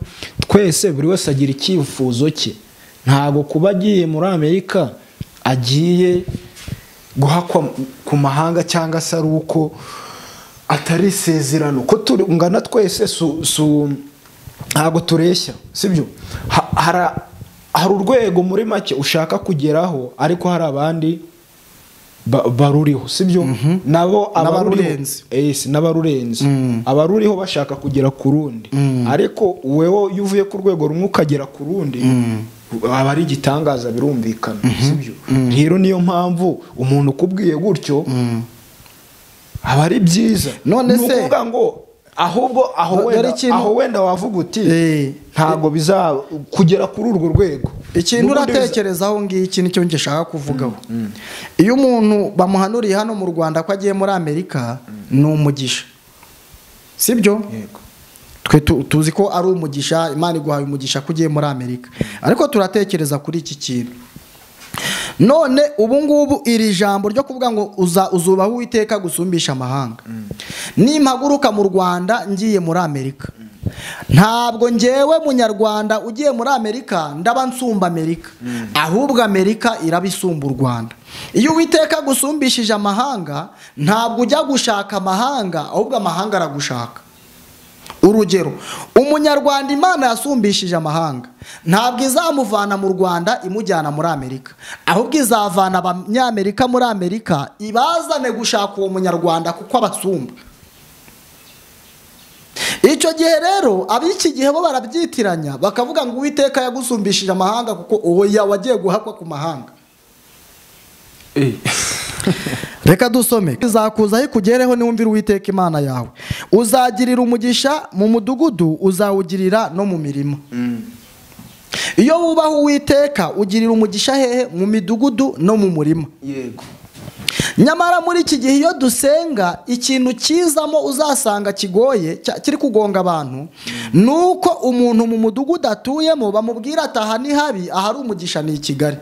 twese buri wese agira icyifuzo cye. Ntago kuba agiye muri Amerika agiye guhakwa ku mahanga cyangwa se ari uko atari isezerano, ko tungana twese ntago tureshya, sibyo? Hari urwego muri make ushaka kugeraho, ariko hari abandi baruriho, sibyo? Nabo abarurenze, n'abarurenze, abaruriho bashaka kugera ku rundi, ariko wewe iyo uvuye ku rwego rumwe ukagera ku rundi aba ari igitangaza, birumvikana, sibyo? Rero niyo mpamvu umuntu ukubwiye gutyo aba ari byiza. None se ukuvuga ngo ahubwo aho wenda wavuga uti ntago biza kugera kuri urwo rwego. Ikintu uratekerezaho ngiki nicyo ngishaka kuvugaho. Iyo umuntu bamuhanuriye hano mu Rwanda ko agiye muri Amerika ni umugisha, sibyo? Yego. Twe tuzi ko ari umugisha, Imana iguhaye umugisha ko ugiye muri Amerika, ariko turatekereza kuri iki kintu. None ubu ngubu iri jambo ryo kuvuga ngo uzubaho Uwiteka gusumbisha amahanga, nimpaguruka mu Rwanda ngiye muri Amerika, ntabwo ngewe munyarwanda ugiye muri Amerika ndaba nsumba Amerika, ahubwo Amerika irabisumba u Rwanda. Iyo Uwiteka gusumbishije amahanga, ntabwo ujya gushaka amahanga, ahubwo amahanga aragushaka. Urugero, umunyarwanda Imana yasumbishije amahanga ntabwo izamuvana mu Rwanda imujyana muri Amerika, ahubwo izavana abanyamerika muri Amerika ibazane gushaka uwo munyarwanda kuko abasumba. Icyo gihe rero ab'iki gihe bo barabyitiranya bakavuga ngo Uwiteka yagusumbishije amahanga kuko oya wagiye guhakwa ku mahanga. Reka dusome. Izakuzaho ikugereho niwumvira Uwiteka Imana yawe, uzagirira umugisha mu mudugudu, uzawugirira no mu mirima. Iyo wubaha Uwiteka ugirira umugisha hehe? Mu midugudu no mu murima. Yego. Nyamara muri iki gihe iyo dusenga ikintu kizamo uzasanga kigoye kiri kugonga abantu, nuko umuntu mu mudugudu atuyemo bamubwira ati aha ni habi, ahari umugisha ni i Kigali.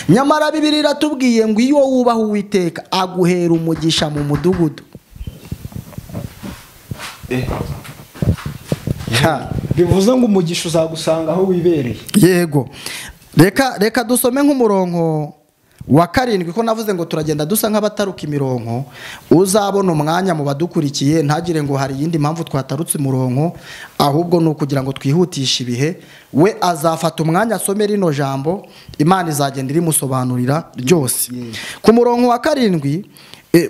Nyamara Bibiliya iratubwiye ngo iyo wubaha Uwiteka aguhera umugisha mu mudugudu. Bivuze ngo umugisha uzagusanga aho wibereye. Yego. Reka dusome nk'umurongo wa 7, ko navuze ngo turagenda dusa nk'abataruka imirongo. Uzabona umwanya mu badukurikiye ntagire ngo hari yindi mpamvu twatarutse umurongo, ahubwo ni ukugira ngo twihutishe ibihe. We azafata umwanya asome rino jambo, Imana izagenda irimusobanurira ryose. Ku murongo wa 7,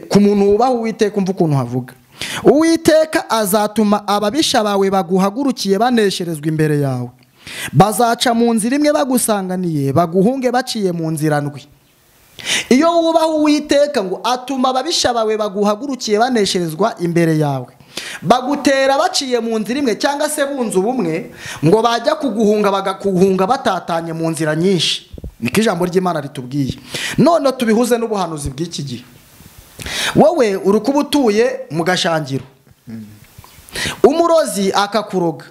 ku muntu wubaha Uwiteka umva ukuntu havuga: Uwiteka azatuma ababisha bawe baguhagurukiye banesherezwa imbere yawe, bazaca mu nzira imwe bagusanganiye, baguhunge baciye mu nzira ndwi. Iyo wubaha Uwiteka ngo atuma ababisha bawe baguhagurukiye banesherezwa imbere yawe, bagutera baciye mu nzira imwe cyangwa se bunze ubumwe, ngo bajya kuguhunga bagakuhunga batatanye mu nzira nyinshi. Niko ijambo ry'Imana ritubwiye. None tubihuze n'ubuhanuzi bw'iki gihe. Wowe uri kuba utuye mu gashangiro, umurozi akakuroga.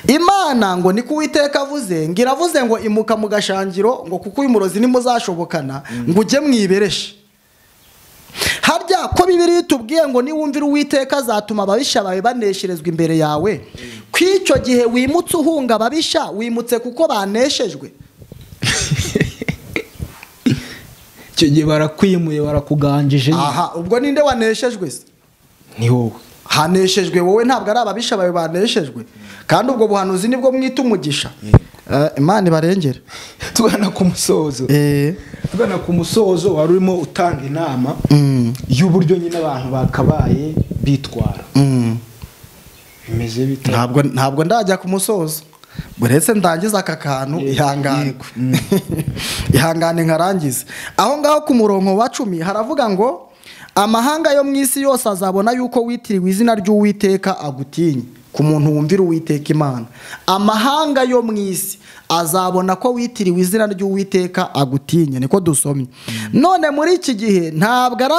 Imana ngo niko Uwiteka avuze, ngo iravuze ngo imuka mu gashangiro, ngo kuko uyu murozi nimuzashobokana ngo ujye mwibereshe. Harya ko Bibiliya itubwiye ngo niwumvira Uwiteka azatuma ababisha bawe banesherezwa imbere yawe, kw'icyo gihe wimutse uhunga ababisha, wimutse kuko baneshejwe. Icyo gihe barakwimuye, barakuganjije. Aha, ubwo ninde waneshejwe se? Ni wowe. Haneshejwe wowe, ntabwo ari ababisha bawe baneshejwe. Kandi ubwo buhanuzi nibwo mwita umugisha. Imana ibarengere. Tugana ku musozo. Tugana ku musozo, wari urimo utanga inama y'uburyo nyine abantu bakabaye bitwara. Bimeze bite? Ntabwo ndajya ku musozo. Buretse ndangiza aka kantu, ihangane. Ihangane nkarangize. Aho ngaho ku murongo wa 10 haravuga ngo amahanga yo mu isi yose azabona yuko witiriwe izina ry'Uwiteka agutinye. Ku muntu wumvira Uwiteka Imana, amahanga yo mu isi azabona ko witiriwe izina ry'Uwiteka agutinye. Niko dusomye. None muri iki gihe ntabwo ari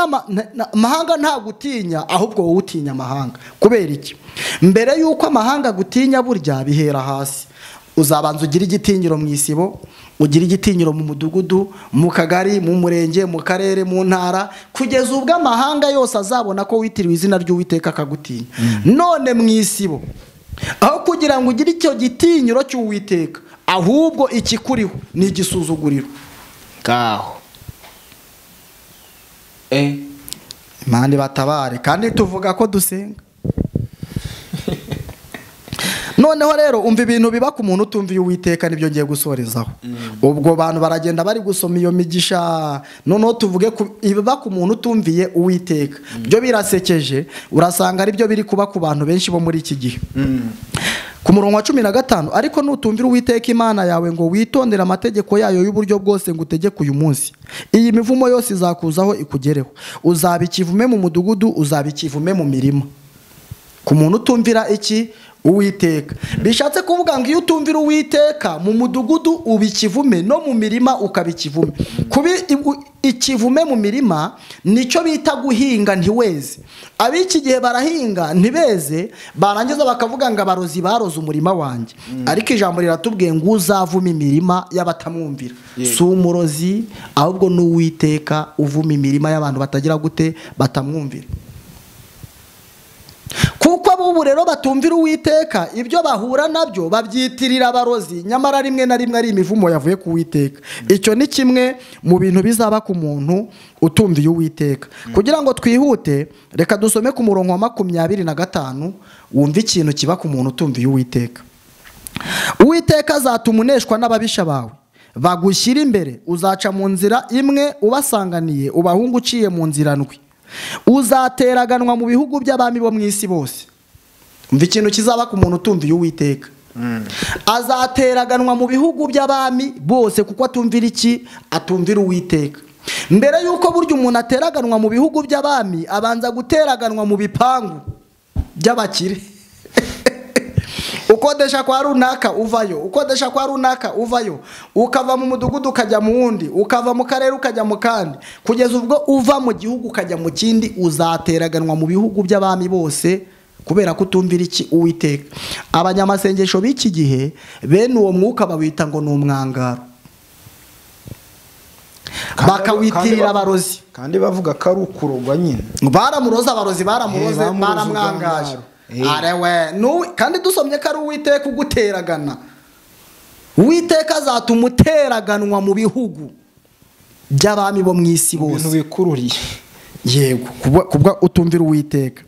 amahanga ntagutinya, ahubwo wowe utinya amahanga. Kubera iki? Mbere yuko amahanga agutinya burya bihera hasi. Uzabanza ugira igitinyiro mu isibo, ugira igitinyiro mu mudugudu, mu kagari, mu murenge, mu karere, mu ntara, kugeza ubwo amahanga yose azabona ko witiriwe izina ry'Uwiteka akagutinya. None mu isibo, aho kugira ngo ugire icyo gitinyiro cy'Uwiteka, ahubwo ikikuriho ni igisuzuguriro. Ngaho. Imana ibatabare, kandi tuvuga ko dusenga. Noneho rero umva ibintu biba ku muntu utumviye Uwiteka, nibyo ngiye gusorezaho. Ubwo bantu baragenda bari gusoma iyo migisha, noneho tuvuge ibiba ku muntu utumviye Uwiteka. Byo birasekeje, urasanga ari byo biri kuba ku bantu benshi bo muri iki gihe. Ku murongo wa 15, ariko nutumvira Uwiteka Imana yawe ngo witondere amategeko yayo y'uburyo bwose ngo utegeke uyu munsi, iyi mivumo yose izakuzaho ikugereho. Uzaba ikivume mu mudugudu, uzaba ikivume mu mirima. Ku muntu utumvira iki? Uwiteka. Bishatse kuvuga ngo iyo utumvira Uwiteka mu mudugudu uba ikivume, no mu mirima ukaba ikivume. Kuba ikivume mu mirima nicyo bita guhinga ntiweze. Ab'iki gihe barahinga ntibeze, barangiza bakavuga ngo abarozi baroze umurima wanjye. Ariko ijambo riratubwiye ngo uzavuma imirima y'abatamwumvira. Si umurozi, ahubwo ni Uwiteka uvuma imirima y'abantu batagira gute, batamwumvira. Kuko abo b'ubu rero batumvira Uwiteka, ibyo bahura nabyo babyitirira abarozi, nyamara rimwe na rimwe ari imivumo yavuye ku Uwiteka. Icyo ni kimwe mu bintu bizaba ku muntu utumviye Uwiteka. Kugira ngo twihute, reka dusome ku murongo wa 25 wumve ikintu kiba ku muntu utumviye Uwiteka. Uwiteka azatuma uneshwa n'ababisha bawe bagushyira imbere, uzaca mu nzira imwe ubasanganiye, ubahungu uciye mu nzira ndwi. Uzateraganwa mu bihugu by'abami bo mu isi bose. Umva ikintu kizaba ku muntu utumviye Uwiteka. Azateraganwa mu bihugu by'abami bose kuko atumvira iki? Atumvira Uwiteka. Mbere yuko burya umuntu ateraganwa mu bihugu by'abami, abanza guteraganwa mu bipangu by'abakire. Ukodesha kwa runaka uvayo, ukodesha kwa runaka uvayo, ukava mu mudugudu ukajya mu wundi, ukava mu karere ukajya mu kandi, kugeza ubwo uva mu gihugu ukajya mu kindi. Uzateraganwa mu bihugu by'abami bose kubera kutumvira iki? Uwiteka. Abanyamasengesho b'iki gihe bene uwo mwuka bawita ngo ni umwangaro, bakawitirira abarozi, kandi bavuga ko ari ukurogwa nyine. Baramuroza abarozi, baramuroze, baramwangaje. Arewe, kandi dusomye ko ari Uwiteka uguteragana. Uwiteka azatuma uteraganwa mu bihugu by'abami bo mu isi bose. Yego, kubwa utumvira Uwiteka.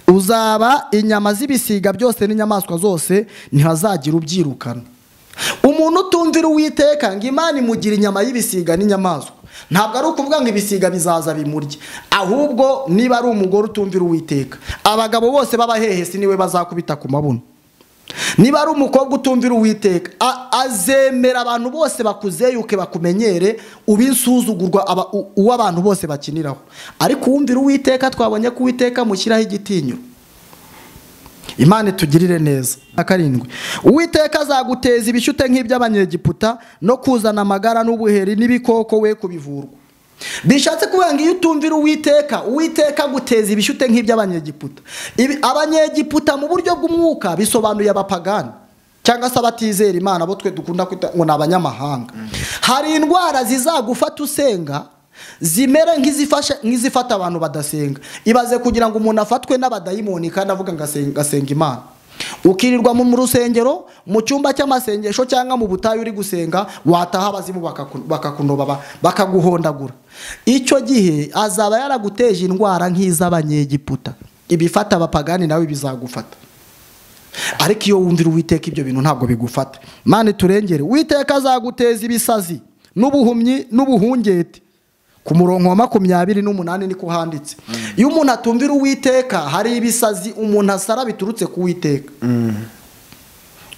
Uzaba inyama z'ibisiga byose n'inyamaswa zose, ntihazagira ubyirukana. Umuntu utumvira Uwiteka ngo Imana imugira inyama y'ibisiga n'inyamaswa. Ntabwo ari ukuvuga ngo ibisiga bizaza bimurye, ahubwo niba ari umugore utumvira Uwiteka, abagabo bose b'abahehesi niwe bazakubita ku mabuno. Niba ari umukobwa utumvira Uwiteka, azemera abantu bose bakuzeyuke bakumenyere, ubinsuzugurwa uwo abantu bose bakiniraho. Ariko uwumvira Uwiteka, twabonye ko Uwiteka mushyiraho igitinyiro. Imana itugirire neza. 7. Uwiteka azaguteza ibishyute nk'iby'Abanyegiputa, no kuzana amagara n'ubuheri n'ibikoko we kubivurwa. Bishatse kuvuga ngo iyo utumvira Uwiteka, Uwiteka aguteza ibishyute nk'iby'Abanyegiputa. Abanyegiputa mu buryo bw'umwuka bisobanuye abapagani cyangwa se abatizera Imana, bo twe dukunda kwita ngo ni abanyamahanga. Hari indwara zizagufata usenga zimera nk'izifata abantu badasenga. Ibaze kugira ngo umuntu afatwe n'abadayimoni kandi avuga ngo asenga Imana. Ukirirwa mu rusengero, mu cyumba cy'amasengesho cyangwa mu butayu uri gusenga, wataha abazimu bakakunoba bakaguhondagura. Icyo gihe azaba yaraguteje indwara nk'iz'Abanyegiputa. Ibifata abapagani nawe bizagufata. Ariko iyo wumvira Uwiteka ibyo bintu ntabwo bigufata. Imana iturengere. Uwiteka azaguteza ibisazi n'ubuhumyi n'ubuhungete. Ku murongo wa 28 niko handitse. Iyo umuntu atumvira Uwiteka, hari ibisazi umuntu asara biturutse ku Uwiteka.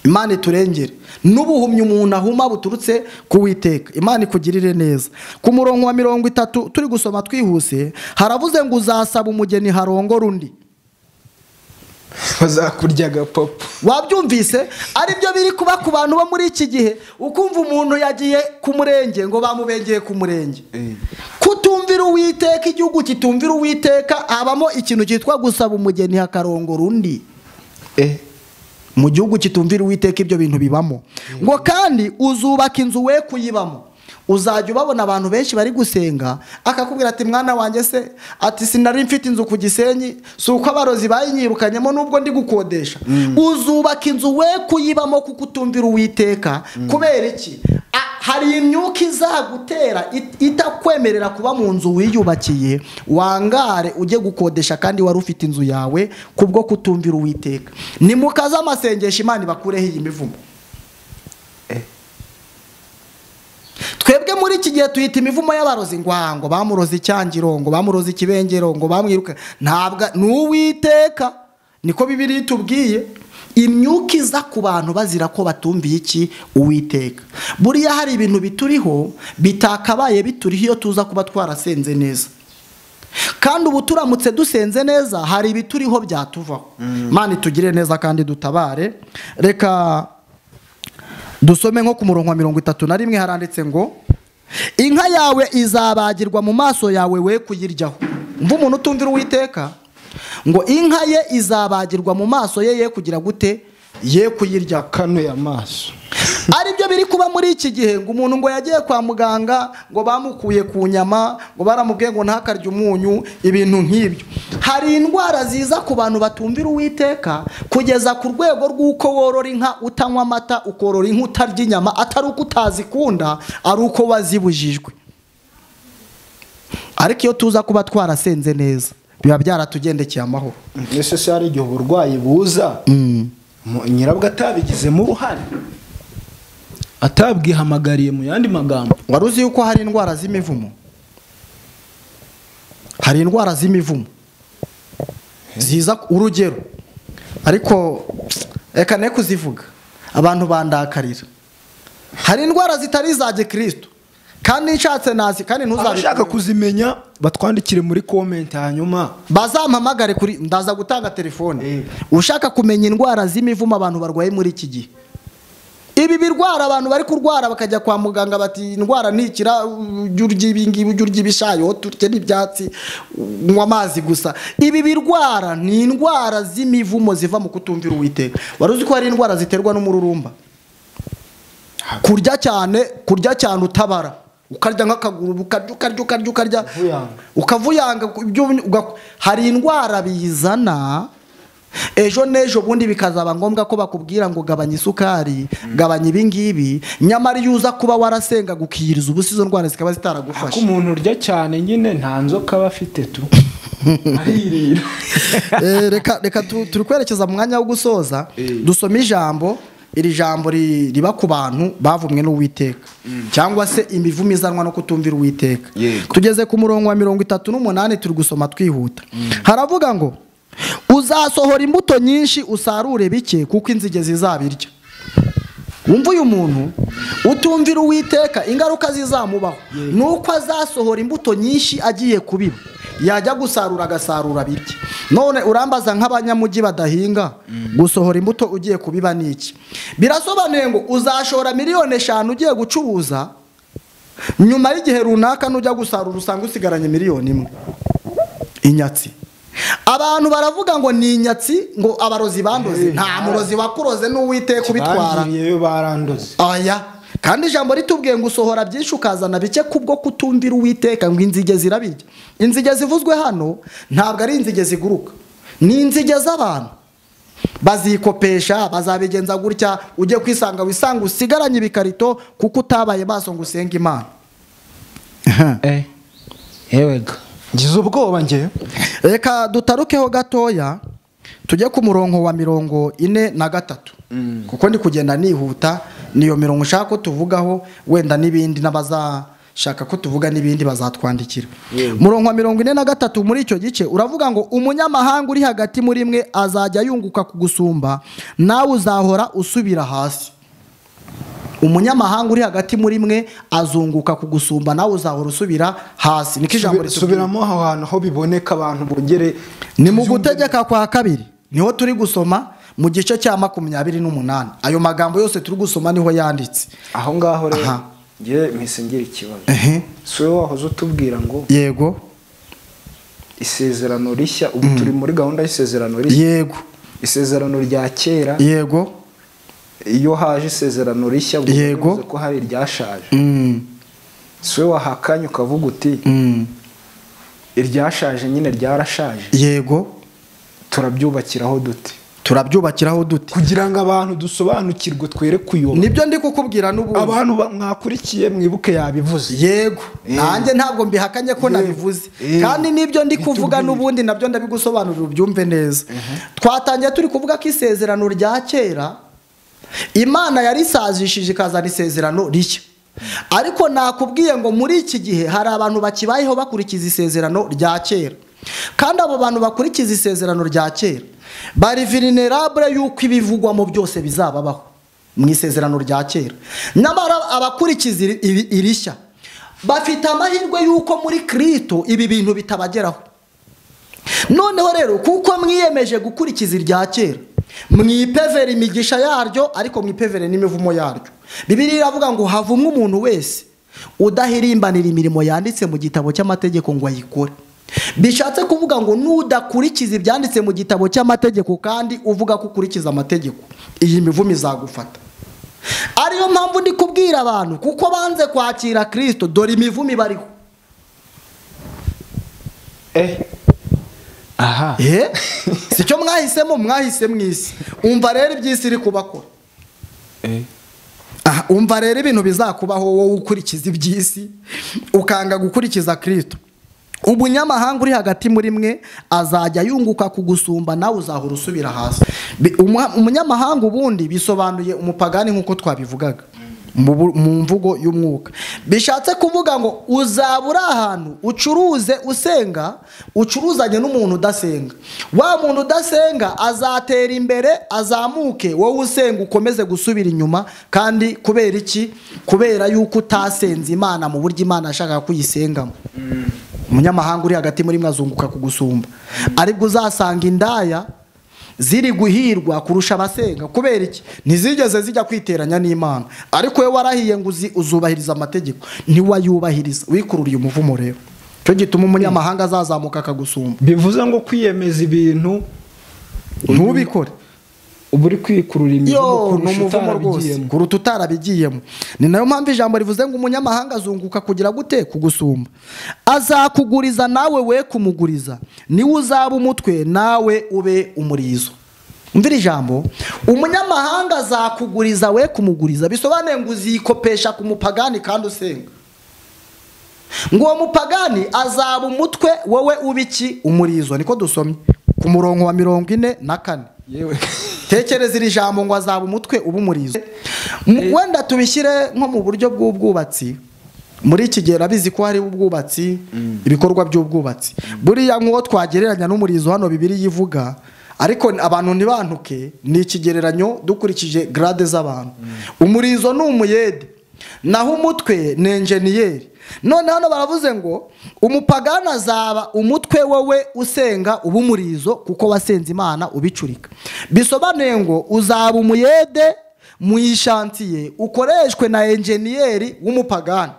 Imana iturengere. N'ubuhumyi umuntu ahuma buturutse ku Uwiteka. Imana ikugirire neza. Ku murongo wa 30 turi gusoma twihuse, haravuze ngo uzasaba umugeni harongora undi. Bazakurya agapopo. Wabyumvise? Ari byo biri kuba ku bantu bo muri iki gihe. Ukumva umuntu yagiye ku murenge ngo bamubengeye ku murenge. Kutumvira Uwiteka, igihugu kitumvira Uwiteka, habamo ikintu cyitwa gusaba umugeni hakarongora undi. Mu gihugu kitumvira Uwiteka ibyo bintu bibamo. Ngo kandi uzubaka inzu we kuyibamo. Uzajya ubabona abantu benshi bari gusenga, akakubwira ati mwana wanjye se, ati sinari mfite inzu ku Gisenyi, si uko abarozi bayinyirukanyemo nubwo ndi gukodesha. Uzubaka inzu we kuyibamo kuko utumvira Uwiteka. Kubera iki? Hari imyuka izagutera itakwemerera kuba mu nzu wiyubakiye, wangare ujye gukodesha kandi wari ufite inzu yawe, kubwo kutumvira Uwiteka. Nimukaze amasengesho Imana ibakureho iyi mivumo. Twebwe muri iki gihe tuyita imivumo y'abarozi, ngo bamuroze icyangiro, ngo bamuroze ikibengero, ngo bamwiruka. Ntabwo ni Uwiteka, niko Bibiliya itubwiye. Imyuka iza ku bantu bazira ko batumviye iki? Uwiteka. Buriya hari ibintu bituriho bitakabaye bituriho iyo tuza kuba twarasenze neza. Kandi ubu turamutse dusenze neza, hari ibituriho byatuvaho. Imana itugire neza kandi dutabare. Reka dusome nko ku murongo wa 31, haranditse ngo inka yawe izabagirwa mu maso yawe we kuyiryaho. Umva umuntu utumvira Uwiteka, ngo inka ye izabagirwa mu maso ye, ye kugira gute? Ye kuyirya. Kanuye amaso. Aribyo biri kuba muri iki gihe, ngo umuntu ngo yagiye kwa muganga ngo bamukuye ku nyama, ngo baramubwiye ngo ntakarye umunyu, ibintu nk'ibyo. Hari indwara ziza ku bantu batumvira Uwiteka kugeza ku rwego rw'uko worora inka utanywa amata, ukorora inka utarya inyama, atari uko utazikunda, ari uko wazibujijwe. Ariko iyo tuza kuba twarasenze neza biba byaratugendekeye amahoro. Ese se hari igihe uburwayi buza nyirabwo atabigizemo uruhare, atabwihamagariye? Mu yandi magambo, wari uzi yuko hari indwara z'imivumo? Hari indwara z'imivumo ziza, urugero, ariko reka ne kuzivuga abantu bandakarira. Hari indwara zitari iza gikristo kandi nshatse nazi, kandi ntuzabishaka kuzimenya batwandikire muri comment, hanyuma bazampamagare kuri, ndaza gutanga telefone. Ushaka kumenya indwara z'imivumo abantu barwaye muri iki gihe, ibi birwara abantu bari kurwara bakajya kwa muganga bati indwara ntikira, ujye urya ibi ngibi, ujye urya ibishayo, turye n'ibyatsi, unywa amazi gusa. Ibi birwara ni indwara z'imivumo ziva mu kutumvira Uwiteka. Wari uzi ko hari indwara ziterwa n'umururumba? Kurya cyane, kurya cyane utabara, ukarya nk'akaguru, ukarya ukarya ukarya ukarya ukavuyanga. Hari indwara bizana ejo n'ejo bundi bikazaba ngombwa ko bakubwira ngo gabanya isukari, gabanya ibi ngibi, nyamara iyo uza kuba warasenga gukiyiriza ubusa izo ndwara zikaba zitaragufasha. Ako umuntu urya cyane nyine nta nzoka aba afite tu, aririra. Reka turi kwerekeza mu mwanya wo gusoza, dusome ijambo. Iri jambo riba ku bantu bavumwe n'Uwiteka, cyangwa se imivumo izanwa no kutumvira Uwiteka. Tugeze ku murongo wa 38, turi gusoma twihuta. Haravuga ngo uzasohora imbuto nyinshi usarure bike, kuko inzige zizabirya. Wumva uyu muntu utumvira Uwiteka ingaruka zizamubaho nuko azasohora imbuto nyinshi agiye kubiba, yajya gusarura agasarura bike. None urambaza nk'abanyamujyi badahinga, gusohora imbuto ugiye kubiba niki? Birasobanuye ngo uzashora 5 miliyoni ugiye gucuruza, nyuma y'igihe runaka nujya gusarura usanga usigaranye 1 miliyoni. Inyatsi. Abantu baravuga ngo ni inyatsi, ngo abarozi bandoze. Nta murozi wakuroze n'Uwiteka ubitwara. Aya. Kandi ijambo ritubwiye ngo usohora byinshi ukazana bike kubwo kutumvira Uwiteka, ngo inzige zirabirya. Inzige zivuzwe hano ntabwo ari inzige ziguruka, ni inzige z'abantu. Bazikopesha, bazabigenza gutya, ujye kwisanga wisanga usigaranye ibikarito kuko utabaye maso ngo usenge Imana. Yewega ngize ubwoba ngewe. Reka dutarukeho gatoya tujye ku murongo wa 43, kuko ndi kugenda nihuta, niyo mirongo ushaka ko tuvugaho, wenda n'ibindi n'abazashaka ko tuvuga n'ibindi bazatwandikira. Murongo wa 43 muri icyo gice uravuga ngo umunyamahanga uri hagati muri mwe azajya yunguka kugusumba, nawe uzahora usubira hasi. Umunyamahanga uri hagati muri mwe azunguka kugusumba, nawe uzahora usubira hasi. Niko ijambo risubiramo aho hantu aho biboneka abantu bongere. Ni mu gutegeka kwa kabiri niho turi gusoma mu gice cya 28. Ayo magambo yose turi gusoma niho yanditse. Aho ngaho rero ngiye mpise ngira ikibazo. Si wowe wahoze utubwira ngo yego isezerano rishya, ubu turi muri gahunda y'isezerano rishya. Yego. Isezerano rya kera. Yego. Iyo haje isezerano rishya yego ko hari iryashaje. Si wowe wahakanye ukavuga uti iryashaje nyine ryarashaje. Yego. Turabyubakiraho dute? Turabyubakiraho dute kugira ngo abantu dusobanukirwe twere kuyoba? Nibyo ndi kukubwira n'ubu abantu mwakurikiye mwibuke yabivuze. Yego, nanjye ntabwo mbihakanye ko nabivuze, kandi nibyo ndi kuvuga n'ubundi nabyo ndabigusobanurira ubyumve neza. Twatangiye turi kuvuga ko isezerano rya kera Imana yarisazishije ikazana isezerano rishya. Ariko nakubwiye ngo muri iki gihe hari abantu bakibayeho bakurikiza isezerano rya kera, kandi abo bantu bakurikiza isezerano rya kera bari vulnerable yuko ibivugwamo byose bizababaho mu isezerano rya kera. Nyamara abakurikiza irishya bafite amahirwe yuko muri Kristo ibi bintu bitabageraho. Noneho rero kuko mwiyemeje gukurikiza irya kera, mwipevere imigisha yaryo, ariko mwipevere n'imivumo yaryo. Bibiliya iravuga ngo havumwe umuntu wese udahirimbanira imirimo yanditse mu gitabo cy'amategeko ngo ayikore. Bishatse kuvuga ngo nudakurikiza ibyanditse mu gitabo cy'amategeko kandi uvuga ko ukurikiza amategeko, iyi mivumo izagufata. Ariyo mpamvu ndi kubwira abantu, kuko banze kwakira Kristo, dore imivumo ibariho. Aha. Sicyo mwahisemo, mwahise mwisi. Umva rero iby'isi iri kubakora. Aha, umva rero ibintu bizakubaho wowe ukurikiza iby'isi ukanga gukurikiza Kristo. Umunyamahanga uri hagati muri mwe azajya yunguka kugusumba, nawe uzahora usubira hasi. Umunyamahanga ubundi bisobanuye umupagani nk'uko twabivugaga mu mvugo y'umwuka. Bishatse kuvuga ngo uzaba uri ahantu ucuruze usenga, ucuruzanye n'umuntu udasenga. Wa muntu udasenga azatera imbere azamuke, wowe usenga ukomeze gusubira inyuma. Kandi kubera iki? Kubera yuko utasenze Imana mu buryo Imana yashakaga kuyisengamo. Umunyamahanga uri hagati muri mwe azunguka kugusumba. Aribwo uzasanga indaya ziri guhirwa kurusha abasenga. Kubera iki? Ntizigeze zijya kwiteranya n'Imana. Ariko we warahiye ngo uzubahiriza amategeko, ntiwayubahiriza, wikururiye umuvumo. Rero cyo gituma umunyamahanga azazamuka akagusumba. Bivuze ngo kwiyemeza ibintu ntubikore, uba uri kwikurura imivumo rwose kuruta utarabigiyemo. Ni nayo mpamvu ijambo rivuze ngo umunyamahanga azunguka kugira gute? Kugusumba. Azakuguriza nawe we kumuguriza, niwe uzaba umutwe nawe ube umurizo. Umvira ijambo, umunyamahanga azakuguriza we kumuguriza, bisobanuye ngo uzikopesha ku mupagani kandi usenga. Ngo uwo mupagani azaba umutwe wowe ube iki? Umurizo. Niko dusomye ku murongo wa 44. Yewe. Tekereza iri jambo ngo azaba umutwe uba umurizo. Wenda tubishyire nko mu buryo bw'ubwubatsi. Muri iki gihe rabizi ko hari ubwubatsi, ibikorwa by'ubwubatsi. Buriya nk'uwo twagereranya n'umurizo hano Bibiliya ivuga, ariko abantu ntibantuke, ni ikigereranyo dukurikije grade z'abantu. Umurizo ni umuyede, naho umutwe ni enjeniyeri. None hano baravuze ngo umupagani azaba umutwe wowe usenga uba umurizo, kuko wasenze Imana ubicurika. Bisobanuye ngo uzaba umuyede mu ishantiye ukoreshwe na enjeniyeri w'umupagani.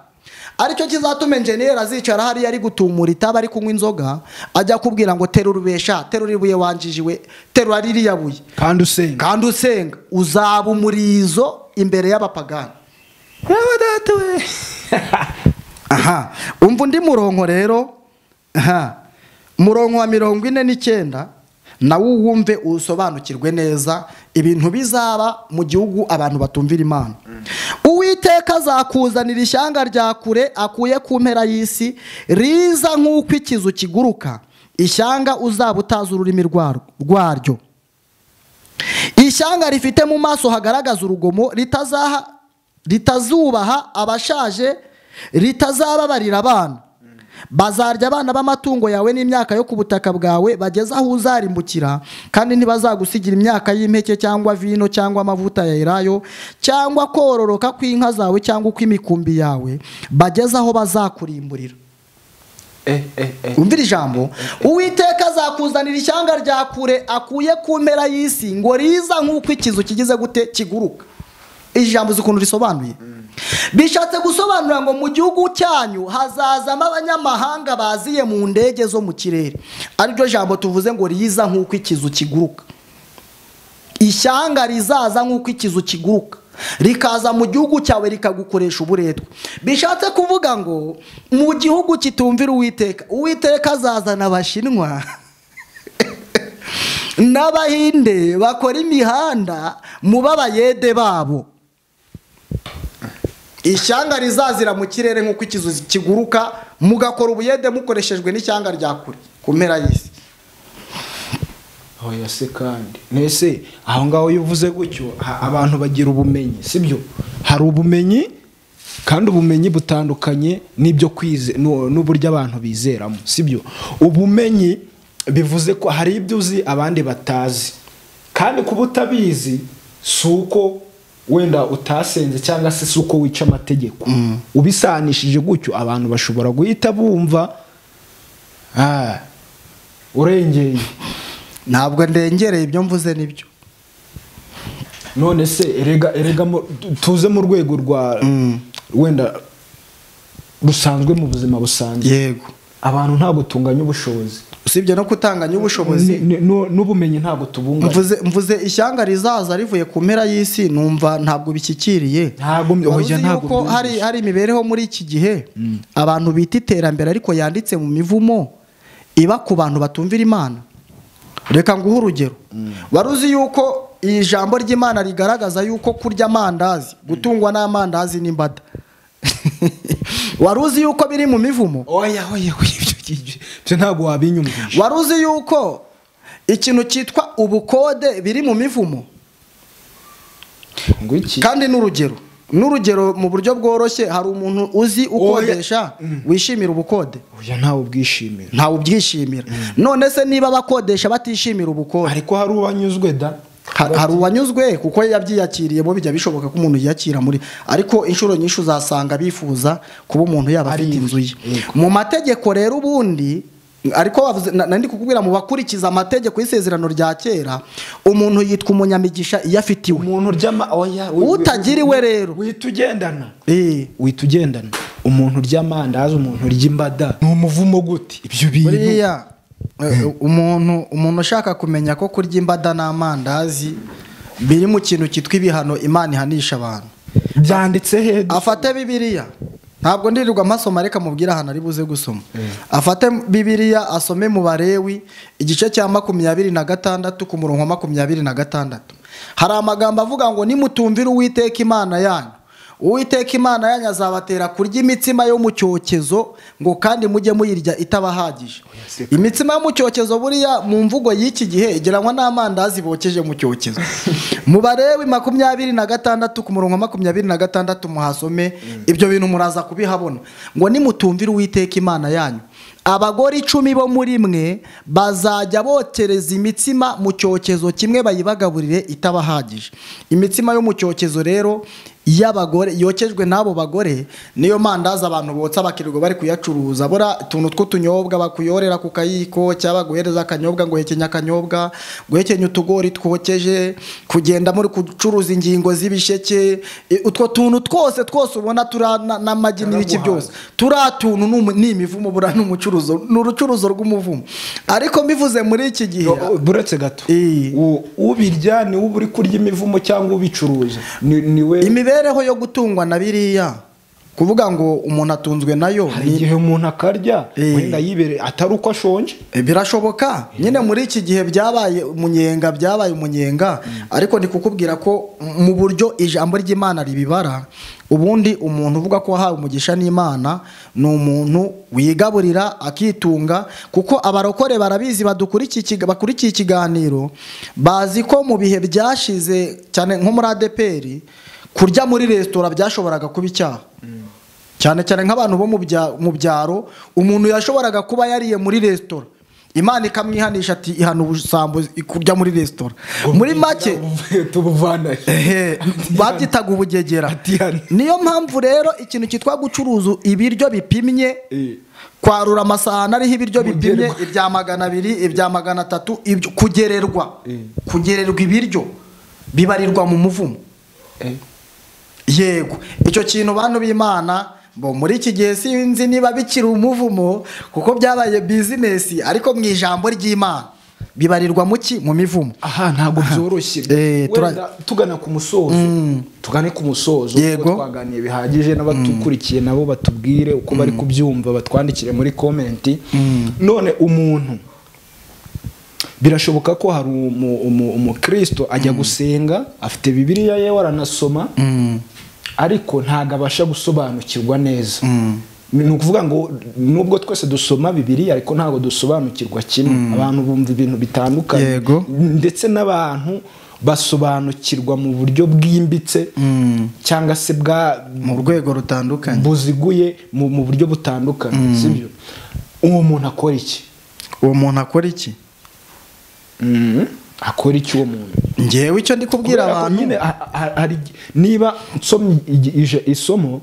Aricyo kizatuma enjeniyeri azicara hariya ari gutumura itaba ari kunywa inzoga, ajya kubwira ngo terura ubesha, terura ibuye wanjijiwe, terura ririya buye. Kandi usenga. Kandi usenga uzaba umurizo imbere y'abapagani. Yewe data we. Aha, umva undi murongo rero. Aha, murongo wa 49 nawo wumve usobanukirwe neza ibintu bizaba mu gihugu abantu batumvira Imana. Uwiteka azakuzanira ishyanga rya kure akuye ku mpera y'isi, riza nk'uko ikizu kiguruka, ishyanga uzaba utazi ururimi rwaryo. Ishyanga rifite mu maso hagaragaza urugomo, ritazubaha abashaje, ritazababarira abana. Bazarya abana b'amatungo yawe n'imyaka yo ku butaka bwawe, bageze aho uzarimbukira, kandi ntibazagusigira imyaka y'impeke cyangwa vino cyangwa amavuta ya elayo cyangwa kororoka kw'inka zawe cyangwa ukw'imikumbi yawe, bageze aho bazakurimburira. Umvira ijambo, Uwiteka azakuzanira ishyanga rya kure akuye ku mpera y'isi, ngo riza nk'uko ikizu kigize gute? Kiguruka. Ijambo ukuntu risobanuye, bishatse gusobanura ngo mu gihugu cyanyu hazazamo abanyamahanga baziye mu ndege zo mu kirere. Ariryo jambo tuvuze ngo riza nk'uko ikizu kiguruka. Ishyanga rizaza nk'uko ikizu kiguruka, rikaza mu gihugu cyawe rikagukoresha uburetwa. Bishatse kuvuga ngo mu gihugu kitumvira Uwiteka, Uwiteka azazana abashinwa n'abahinde bakora imihanda mu babayede babo. Ishyanga rizazira mu kirere nk'uko ikizu kiguruka, mugakora ubuyede mukoreshejwe n'ishyanga rya kure ku mpera y'isi. Oya se kandi nese aho ngaho yuvuze gutyo abantu bagira ubumenyi, sibyo? Hari ubumenyi kandi ubumenyi butandukanye n'ibyo kwize n'uburyo abantu bizeramo, sibyo? Ubumenyi bivuze ko hari ibyo uzi abandi batazi, kandi kuba utabizi suko wenda utasenze cyangwa se suko wica amategeko. Ubisanishije gutyo abantu bashobora guhita bumva urengeye. Ntabwo ndengereye, ibyo mvuze nibyo. None se erega tuze mu rwego rwa wenda rusanzwe mu buzima busanzwe. Yego. Abantu ntabwo tunganya ubushobozi. Usibye no kutanganya ubushobozi n'ubumenyi ntabwo tubunganya. Mvuze ishyanga rizaza rivuye ku mpera y'isi, numva ntabwo bishyikiriye. Ntabwo hari imibereho muri iki gihe abantu bita iterambere ariko yanditse mu mivumo iba ku bantu batumvira Imana. Reka nguhe urugero. Wari uzi yuko iri jambo ry'Imana rigaragaza yuko kurya amandazi, gutungwa n'amandazi n'imbada, wari uzi yuko biri mu mivumo? Oya oya, ibyo ntabwo wabinyumvisha. Wari uzi yuko ikintu cyitwa ubukode biri mu mivumo? Kandi n'urugero mu buryo bworoshye, hari umuntu uzi ukodesha wishimira ubukode? Oya, ntawe ubwishimira. Ntawe ubwishimira. None se niba abakodesha batishimira ubukode, ariko hari uwanyuzwe da? Hari uwanyuzwe kuko yabyiyakiriye, bo bijya bishoboka ko umuntu yiyakira muri, ariko inshuro nyinshi uzasanga bifuza kuba umuntu yaba afite inzu ye. Mu mategeko rero ubundi, ariko nandi kukubwira mu bakurikiza amategeko y'isezerano rya kera, umuntu yitwa umunyamigisha iyo afite iwe. Umuntu uryama, oya, utagiriwe rero wita ugendana. Wita ugendana. Umuntu urya amandazi, umuntu urya imbada, ni umuvumo gute ibyo bintu? Buriya umuntu ushaka kumenya ko kurya imbada n'amandazi biri mu kintu cyitwa ibihano Imana ihanisha abantu, byanditse he? Afate Bibiliya. Ntabwo ndirirwa amasoma, reka mubwira ahantu ari buze gusoma. Afate Bibiliya asome mu Balewi igice cya 26 ku murongo wa 26. Hari amagambo avuga ngo nimutumvira Uwiteka Imana yanyu, Uwiteka Imana yanyu azabatera kurya imitsima yo mu cyokezo, ngo kandi mujye muyirya itabahagije. Imitsima yo mu cyokezo buriya mu mvugo y'iki gihe igeranywa n'amandazi bokeje mu cyokezo. Mu Balewi 26 ku murongo wa 26 muhasome ibyo bintu muraza kubihabona. Ngo nimutumvira Uwiteka Imana yanyu, abagore 10 bo muri mwe bazajya bokereza imitsima mu cyokezo kimwe bayibagaburire itabahagije. Imitsima yo mu cyokezo rero y'abagore yokejwe n'abo bagore niyo mandazi abantu botsa bakirirwa bari kuyacuruza. Bora utuntu tw'utunyobwa bakuyorera ku kayiko, cyangwa baguhereza akanyobwa ngo hekenya akanyobwa, guhekenya utugori twokeje, kugenda muri kucuruza ingingo z'ibisheke, utwo tuntu twose twose ubona tura n'amagi n'ibiki byose, turi tuntu ni imivumo, bura n'umucuruzo, n'urucuruzo rw'umuvumo. Ariko mbivuze muri iki gihe buretse gato, ubirya ni uri kurya imivumo cyangwa ubicuruza niwe imibereho yo gutungwa na biriya, kuvuga ngo umuntu atunzwe nayo. Hari igihe umuntu akarya wenda yibere atari uko ashonje, birashoboka nyine. Muri iki gihe byabaye umunyenga, byabaye umunyenga. Ariko ndi kukubwira ko mu buryo ijambo ry'Imana ribibara, ubundi umuntu uvuga ko wahawe umugisha n'Imana ni umuntu wigaburira akitunga, kuko abarokore barabizi bakurikiye ikiganiro, bazi ko mu bihe byashize cyane nko muri ADPR kurya muri resitora byashoboraga kuba icyaha. Cyane cyane nk'abantu bo mu byaro, umuntu yashoboraga kuba yariye muri resitora Imana ikamwihanisha ati ihana ubusambo kurya muri resitora. Muri make tubuvana babyitaga ubugegera. Niyo mpamvu rero ikintu cyitwa gucuruza ibiryo bipimye, kwarura amasahani ariho ibiryo bipimye, ibya 200, ibya 300, kugererwa ibiryo bibarirwa mu muvumo. Yego, icyo kintu bantu b'Imana bo muri iki gihe sinzi niba bikiri umuvumo kuko byabaye business, ariko mu ijambo ry'Imana bibarirwa muki mu mivumo. Aha ntabwo byoroshye. Tugana ku musozo, tugane ku musozo kuko twaganiye bihagije n'abatukurikiye nabo batubwire uko bari kubyumva, batwandikire muri comment. None umuntu birashoboka ko hari umukristo ajya gusenga afite Bibiliya ye waranasoma, ariko ntago abasha gusobanukirwa neza. Ni ukuvuga ngo nubwo twese dusoma Bibiliya ariko ntago dusobanukirwa kimwe. Abantu bumva ibintu bitandukanye, ndetse n'abantu basobanukirwa mu buryo bwimbitse cyangwa se bwa mu rwego rutandukanye buziguye mu buryo butandukanye, sibyo? Uwo muntu akora iki? Uwo muntu akora iki? Akora iki uwo muntu? Ngewe icyo ndi kubwira abantu nyine, niba nsomye isomo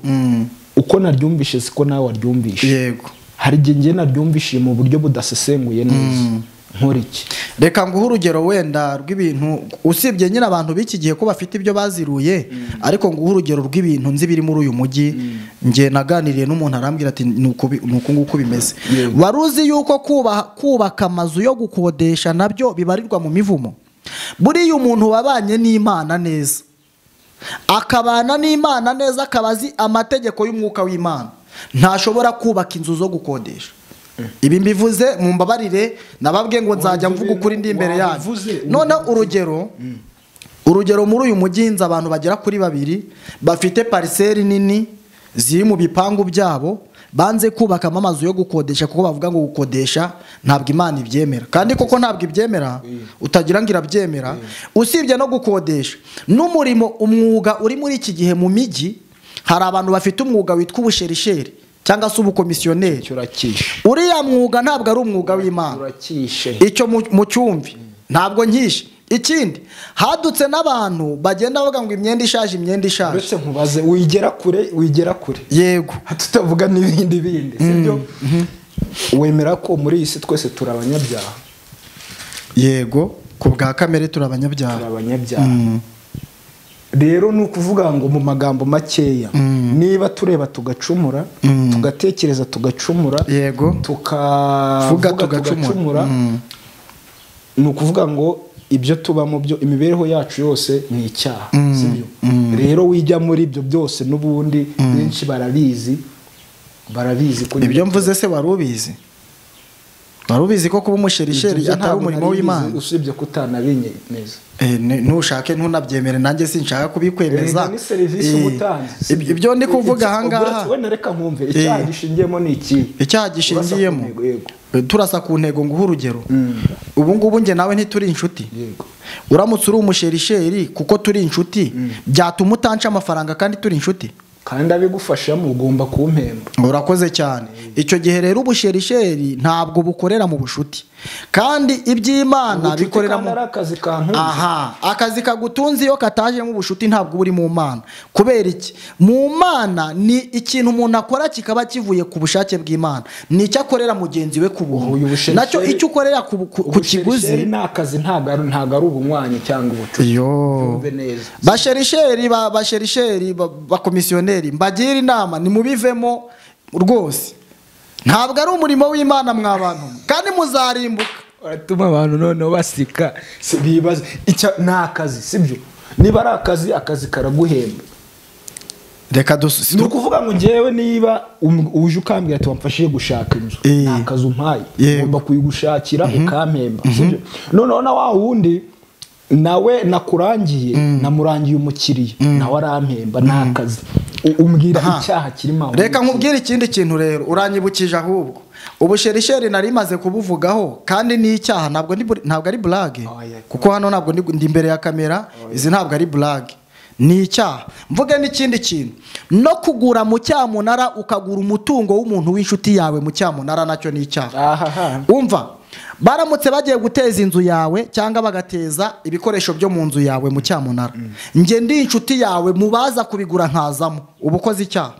uko naryumvishe siko nawe waryumvishe. Yego. Hari igihe ngiye naryumvishe mu buryo budasesenguye neza. Nkora iki? Reka nguhe urugero wenda rw'ibintu, usibye nyine abantu b'iki gihe ko bafite ibyo baziruye, ariko nguhe urugero rw'ibintu nzi biri muri uyu mujyi. Nge naganiriye n'umuntu arambwira ati nuko nguko bimeze. Wari uzi yuko kubaka amazu yo gukodesha nabyo bibarirwa mu mivumo? Buriya umuntu wabanye n'Imana neza, akabana n'Imana neza, akaba azi amategeko y'umwuka w'Imana, ntashobora kubaka inzu zo gukodesha. Ibi mbivuze mumbabarire, nababwiye ngo nzajya mvuga ukuri ndi imbere yanyu. None urugero muri uyu mujyi nzi abantu bagera kuri 2 bafite parcelle nini ziri mu bipangu byabo, banze kubakamo amazu yo gukodesha kuko bavuga ngo gukodesha ntabwo Imana ibyemera. Kandi koko ntabwo ibyemera, utagira ngo irabyemera. Usibye no gukodesha, n'umurimo, umwuga uri muri iki gihe mu mijyi, hari abantu bafite umwuga witwa ubusherisheri cyangwa se ubukomisiyoneri. Uriya mwuga ntabwo ari umwuga w'Imana. Icyo mu cyumvi ntabwo nkishe. Ikindi, hadutse n'abantu bagenda bavuga ngo imyenda ishaje, imyenda ishaje. Uretse nkubaze, wigera kure. Yego. Tutavuga n'ibindi bindi, sibyo? Wemera ko muri iyi si twese turi abanyabyaha? Yego, ku bwa kamere turi abanyabyaha. Turi abanyabyaha. Rero ni ukuvuga ngo mu magambo makeya, niba tureba tugacumura, tugatekereza tugacumura, yego, tukavuga tugacumura, ni ukuvuga ngo ibyo tubamo byo, imibereho yacu yose ni icyaha, sibyo? Rero wijya muri ibyo byose n'ubundi benshi barabizi ko ibyo mvuze se wari ubizi? Wari ubizi ko kuba umusherisheri atari umurimo w'Imana? Usibye kutanabinyemeza. Ntushake ntunabyemere, nanjye sinshaka kubikwemeza. Ni serivisi ubutanzi. Ibyo ndi kuvuga aha ngaha. Wenda reka nkumve, icyaha gishingiyemo ni iki? Icyaha gishingiyemo turasa ku ntego. Nguhe urugero. Ubu ngubu nge nawe ntituri inshuti. Uramutse uri umusherisheri kuko turi inshuti, byatuma utanca amafaranga kandi turi inshuti. Kandi abigufashamo ugomba kumpemba. Urakoze cyane. Icyo gihe rero ubusherisheri ntabwo bukorera mu bushuti, kandi iby'Imana bikorera mu akazi kantunze. Aha, akazi kagutunze iyo katajemo ubushuti ntabwo buri mu Mana. Kubera iki? Mu Mana ni ikintu umuntu akora kikaba kivuye ku bushake bw'Imana, ni icyo akorera mugenzi we ku buntu. Nacyo icyo ukorera ku kiguzi ni akazi, ntabwo ari ubunywanyi cyangwa ubucuti. Yo. Basherisheri basherisheri bakomisiyoneri, mbagira inama nimubivemo rwose. Ntabwo ari umurimo w'Imana mwa bantu, kandi muzarimbuka. Uratuma abantu noneho basika, bibaza icyo ni akazi, sibyo? Niba ari akazi, akazi karaguhemba. Reka ni ukuvuga ngo ngewe niba uje ukambwira ati wamfashije gushaka inzu, ni akazi umpaye, ugomba kuyigushakira ukampemba, sibyo? Noneho na wa wundi nawe nakurangiye, namurangiye umukiriya, nawe arampemba, ni akazi. Umbwira icyaha kirimo aho. Reka nkubwire ikindi kintu rero, uranyibukije ahubwo. Ubusherisheri nari maze kubuvugaho kandi ni icyaha, ntabwo ari blague, kuko hano ntabwo ndi imbere ya kamera, izi ntabwo ari blague, ni icyaha. Mvuge n'ikindi kintu, no kugura mu cyamunara ukagura umutungo w'umuntu w'inshuti yawe mu cyamunara nacyo ni icyaha. Umva, baramutse bagiye guteza inzu yawe cyangwa bagateza ibikoresho byo mu nzu yawe mu cyamunara, nge ndi inshuti yawe mubaza kubigura nkazamo, ubukoze icyaha.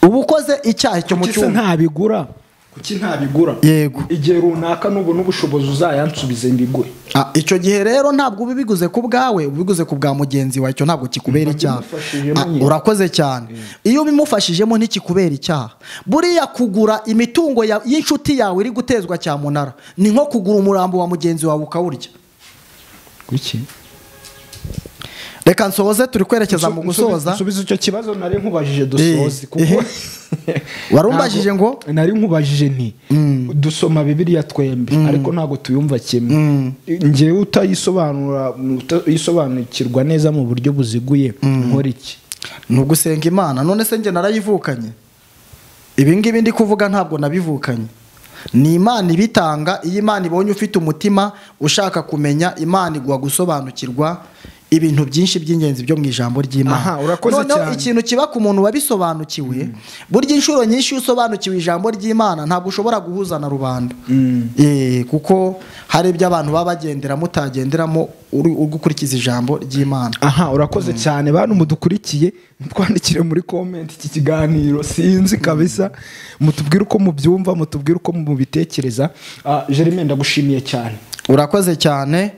Ubukoze icyaha icyo mu cyumba. Ntabigura. Kuki ntabigura? Yego. Igihe runaka nubona ubushobozi uzayansubize mbigure. Icyo gihe rero ntabwo ubibiguze ku bwawe, ubiguze ku bwa mugenzi wawe, icyo ntabwo kikubera icyaha. Urakoze cyane. Iyo ubimufashijemo ntikikubera icyaha. Buriya kugura imitungo y'inshuti yawe iri gutezwa cyamunara ni nko kugura umurambo wa mugenzi wawe ukawurya. Kuki? Reka nsoze, turi kwerekeza mu gusoza. Nsubize icyo kibazo nari nkubajije dusoze, kuko warumbajije ngo nari nkubajije nti dusoma Bibiliya twembi ariko ntabwo tuyumva kimwe. Ngewe utayisobanura, utayisobanukirwa neza mu buryo buziguye, nkora iki? Ni ugusenga Imana. None se nge narayivukanye? Ibi ngibi ndi kuvuga ntabwo nabivukanye. Ni Imana ibitanga. Iyo Imana ibonye ufite umutima ushaka kumenya, Imana iguha gusobanukirwa ibintu byinshi by'ingenzi byo mu ijambo ry'Imana. Noneho ikintu kiba ku muntu wabisobanukiwe, burya inshuro nyinshi iyo usobanukiwe ijambo ry'Imana ntabwo ushobora guhuza na rubanda, kuko hari ibyo abantu baba bagenderamo utagenderamo uri gukurikiza ijambo ry'Imana. Aha, urakoze cyane bantu mudukurikiye, mutwandikire muri comment iki kiganiro, sinzi kabisa, mutubwire uko mubyumva, mutubwire uko mubitekereza. Jeremy, ndagushimiye cyane. Urakoze cyane.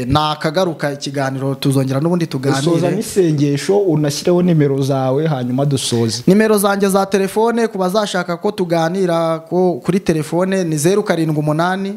Nakagaruka ikiganiro tuzongera n'ubundi tuganire. Dusoza n'isengesho, unashyireho nimero zawe hanyuma dusoze. Nimero zanjye za telefone ku bazashaka ko tuganira kuri telefone ni 078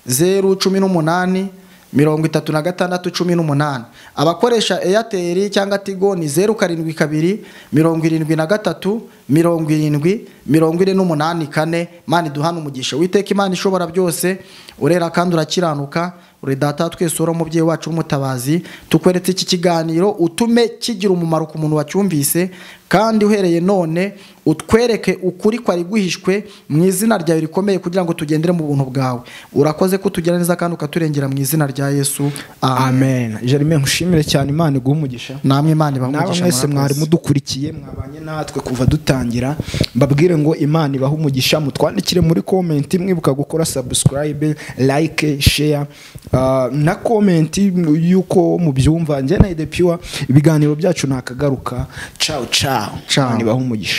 018 36 18. Abakoresha Airtel cyangwa Tigo ni 072 73 70 48 4. Imana iduhane umugisha. Witeka Imana ishobora byose, urera kandi urakiranuka, uri data twese, uri umubyeyi wacu w'umutabazi, tukweretse iki kiganiro utume kigira umumaro ku muntu wacyumvise, kandi uhereye none utwereke ukuri kwari guhishwe mu izina ryawe rikomeye, kugira ngo tugendere mu buntu bwawe. Urakoze kutugira neza kandi ukaturengera mu izina rya Yesu. Amen. Jeremy, nkushimire cyane, Imana iguhe umugisha. Namwe Imana ibahe umugisha. Mwese mwari mudukurikiye, mwabanye natwe kuva dutangira, mbabwire ngo Imana ibahe umugisha. Mutwandikire muri comment, mwibuka gukora subscribe, like, share na comment yuko mubyumva. Njye na The Pure, ibiganiro byacu nakagaruka. Ciao ciao. Imana ibahe umugisha.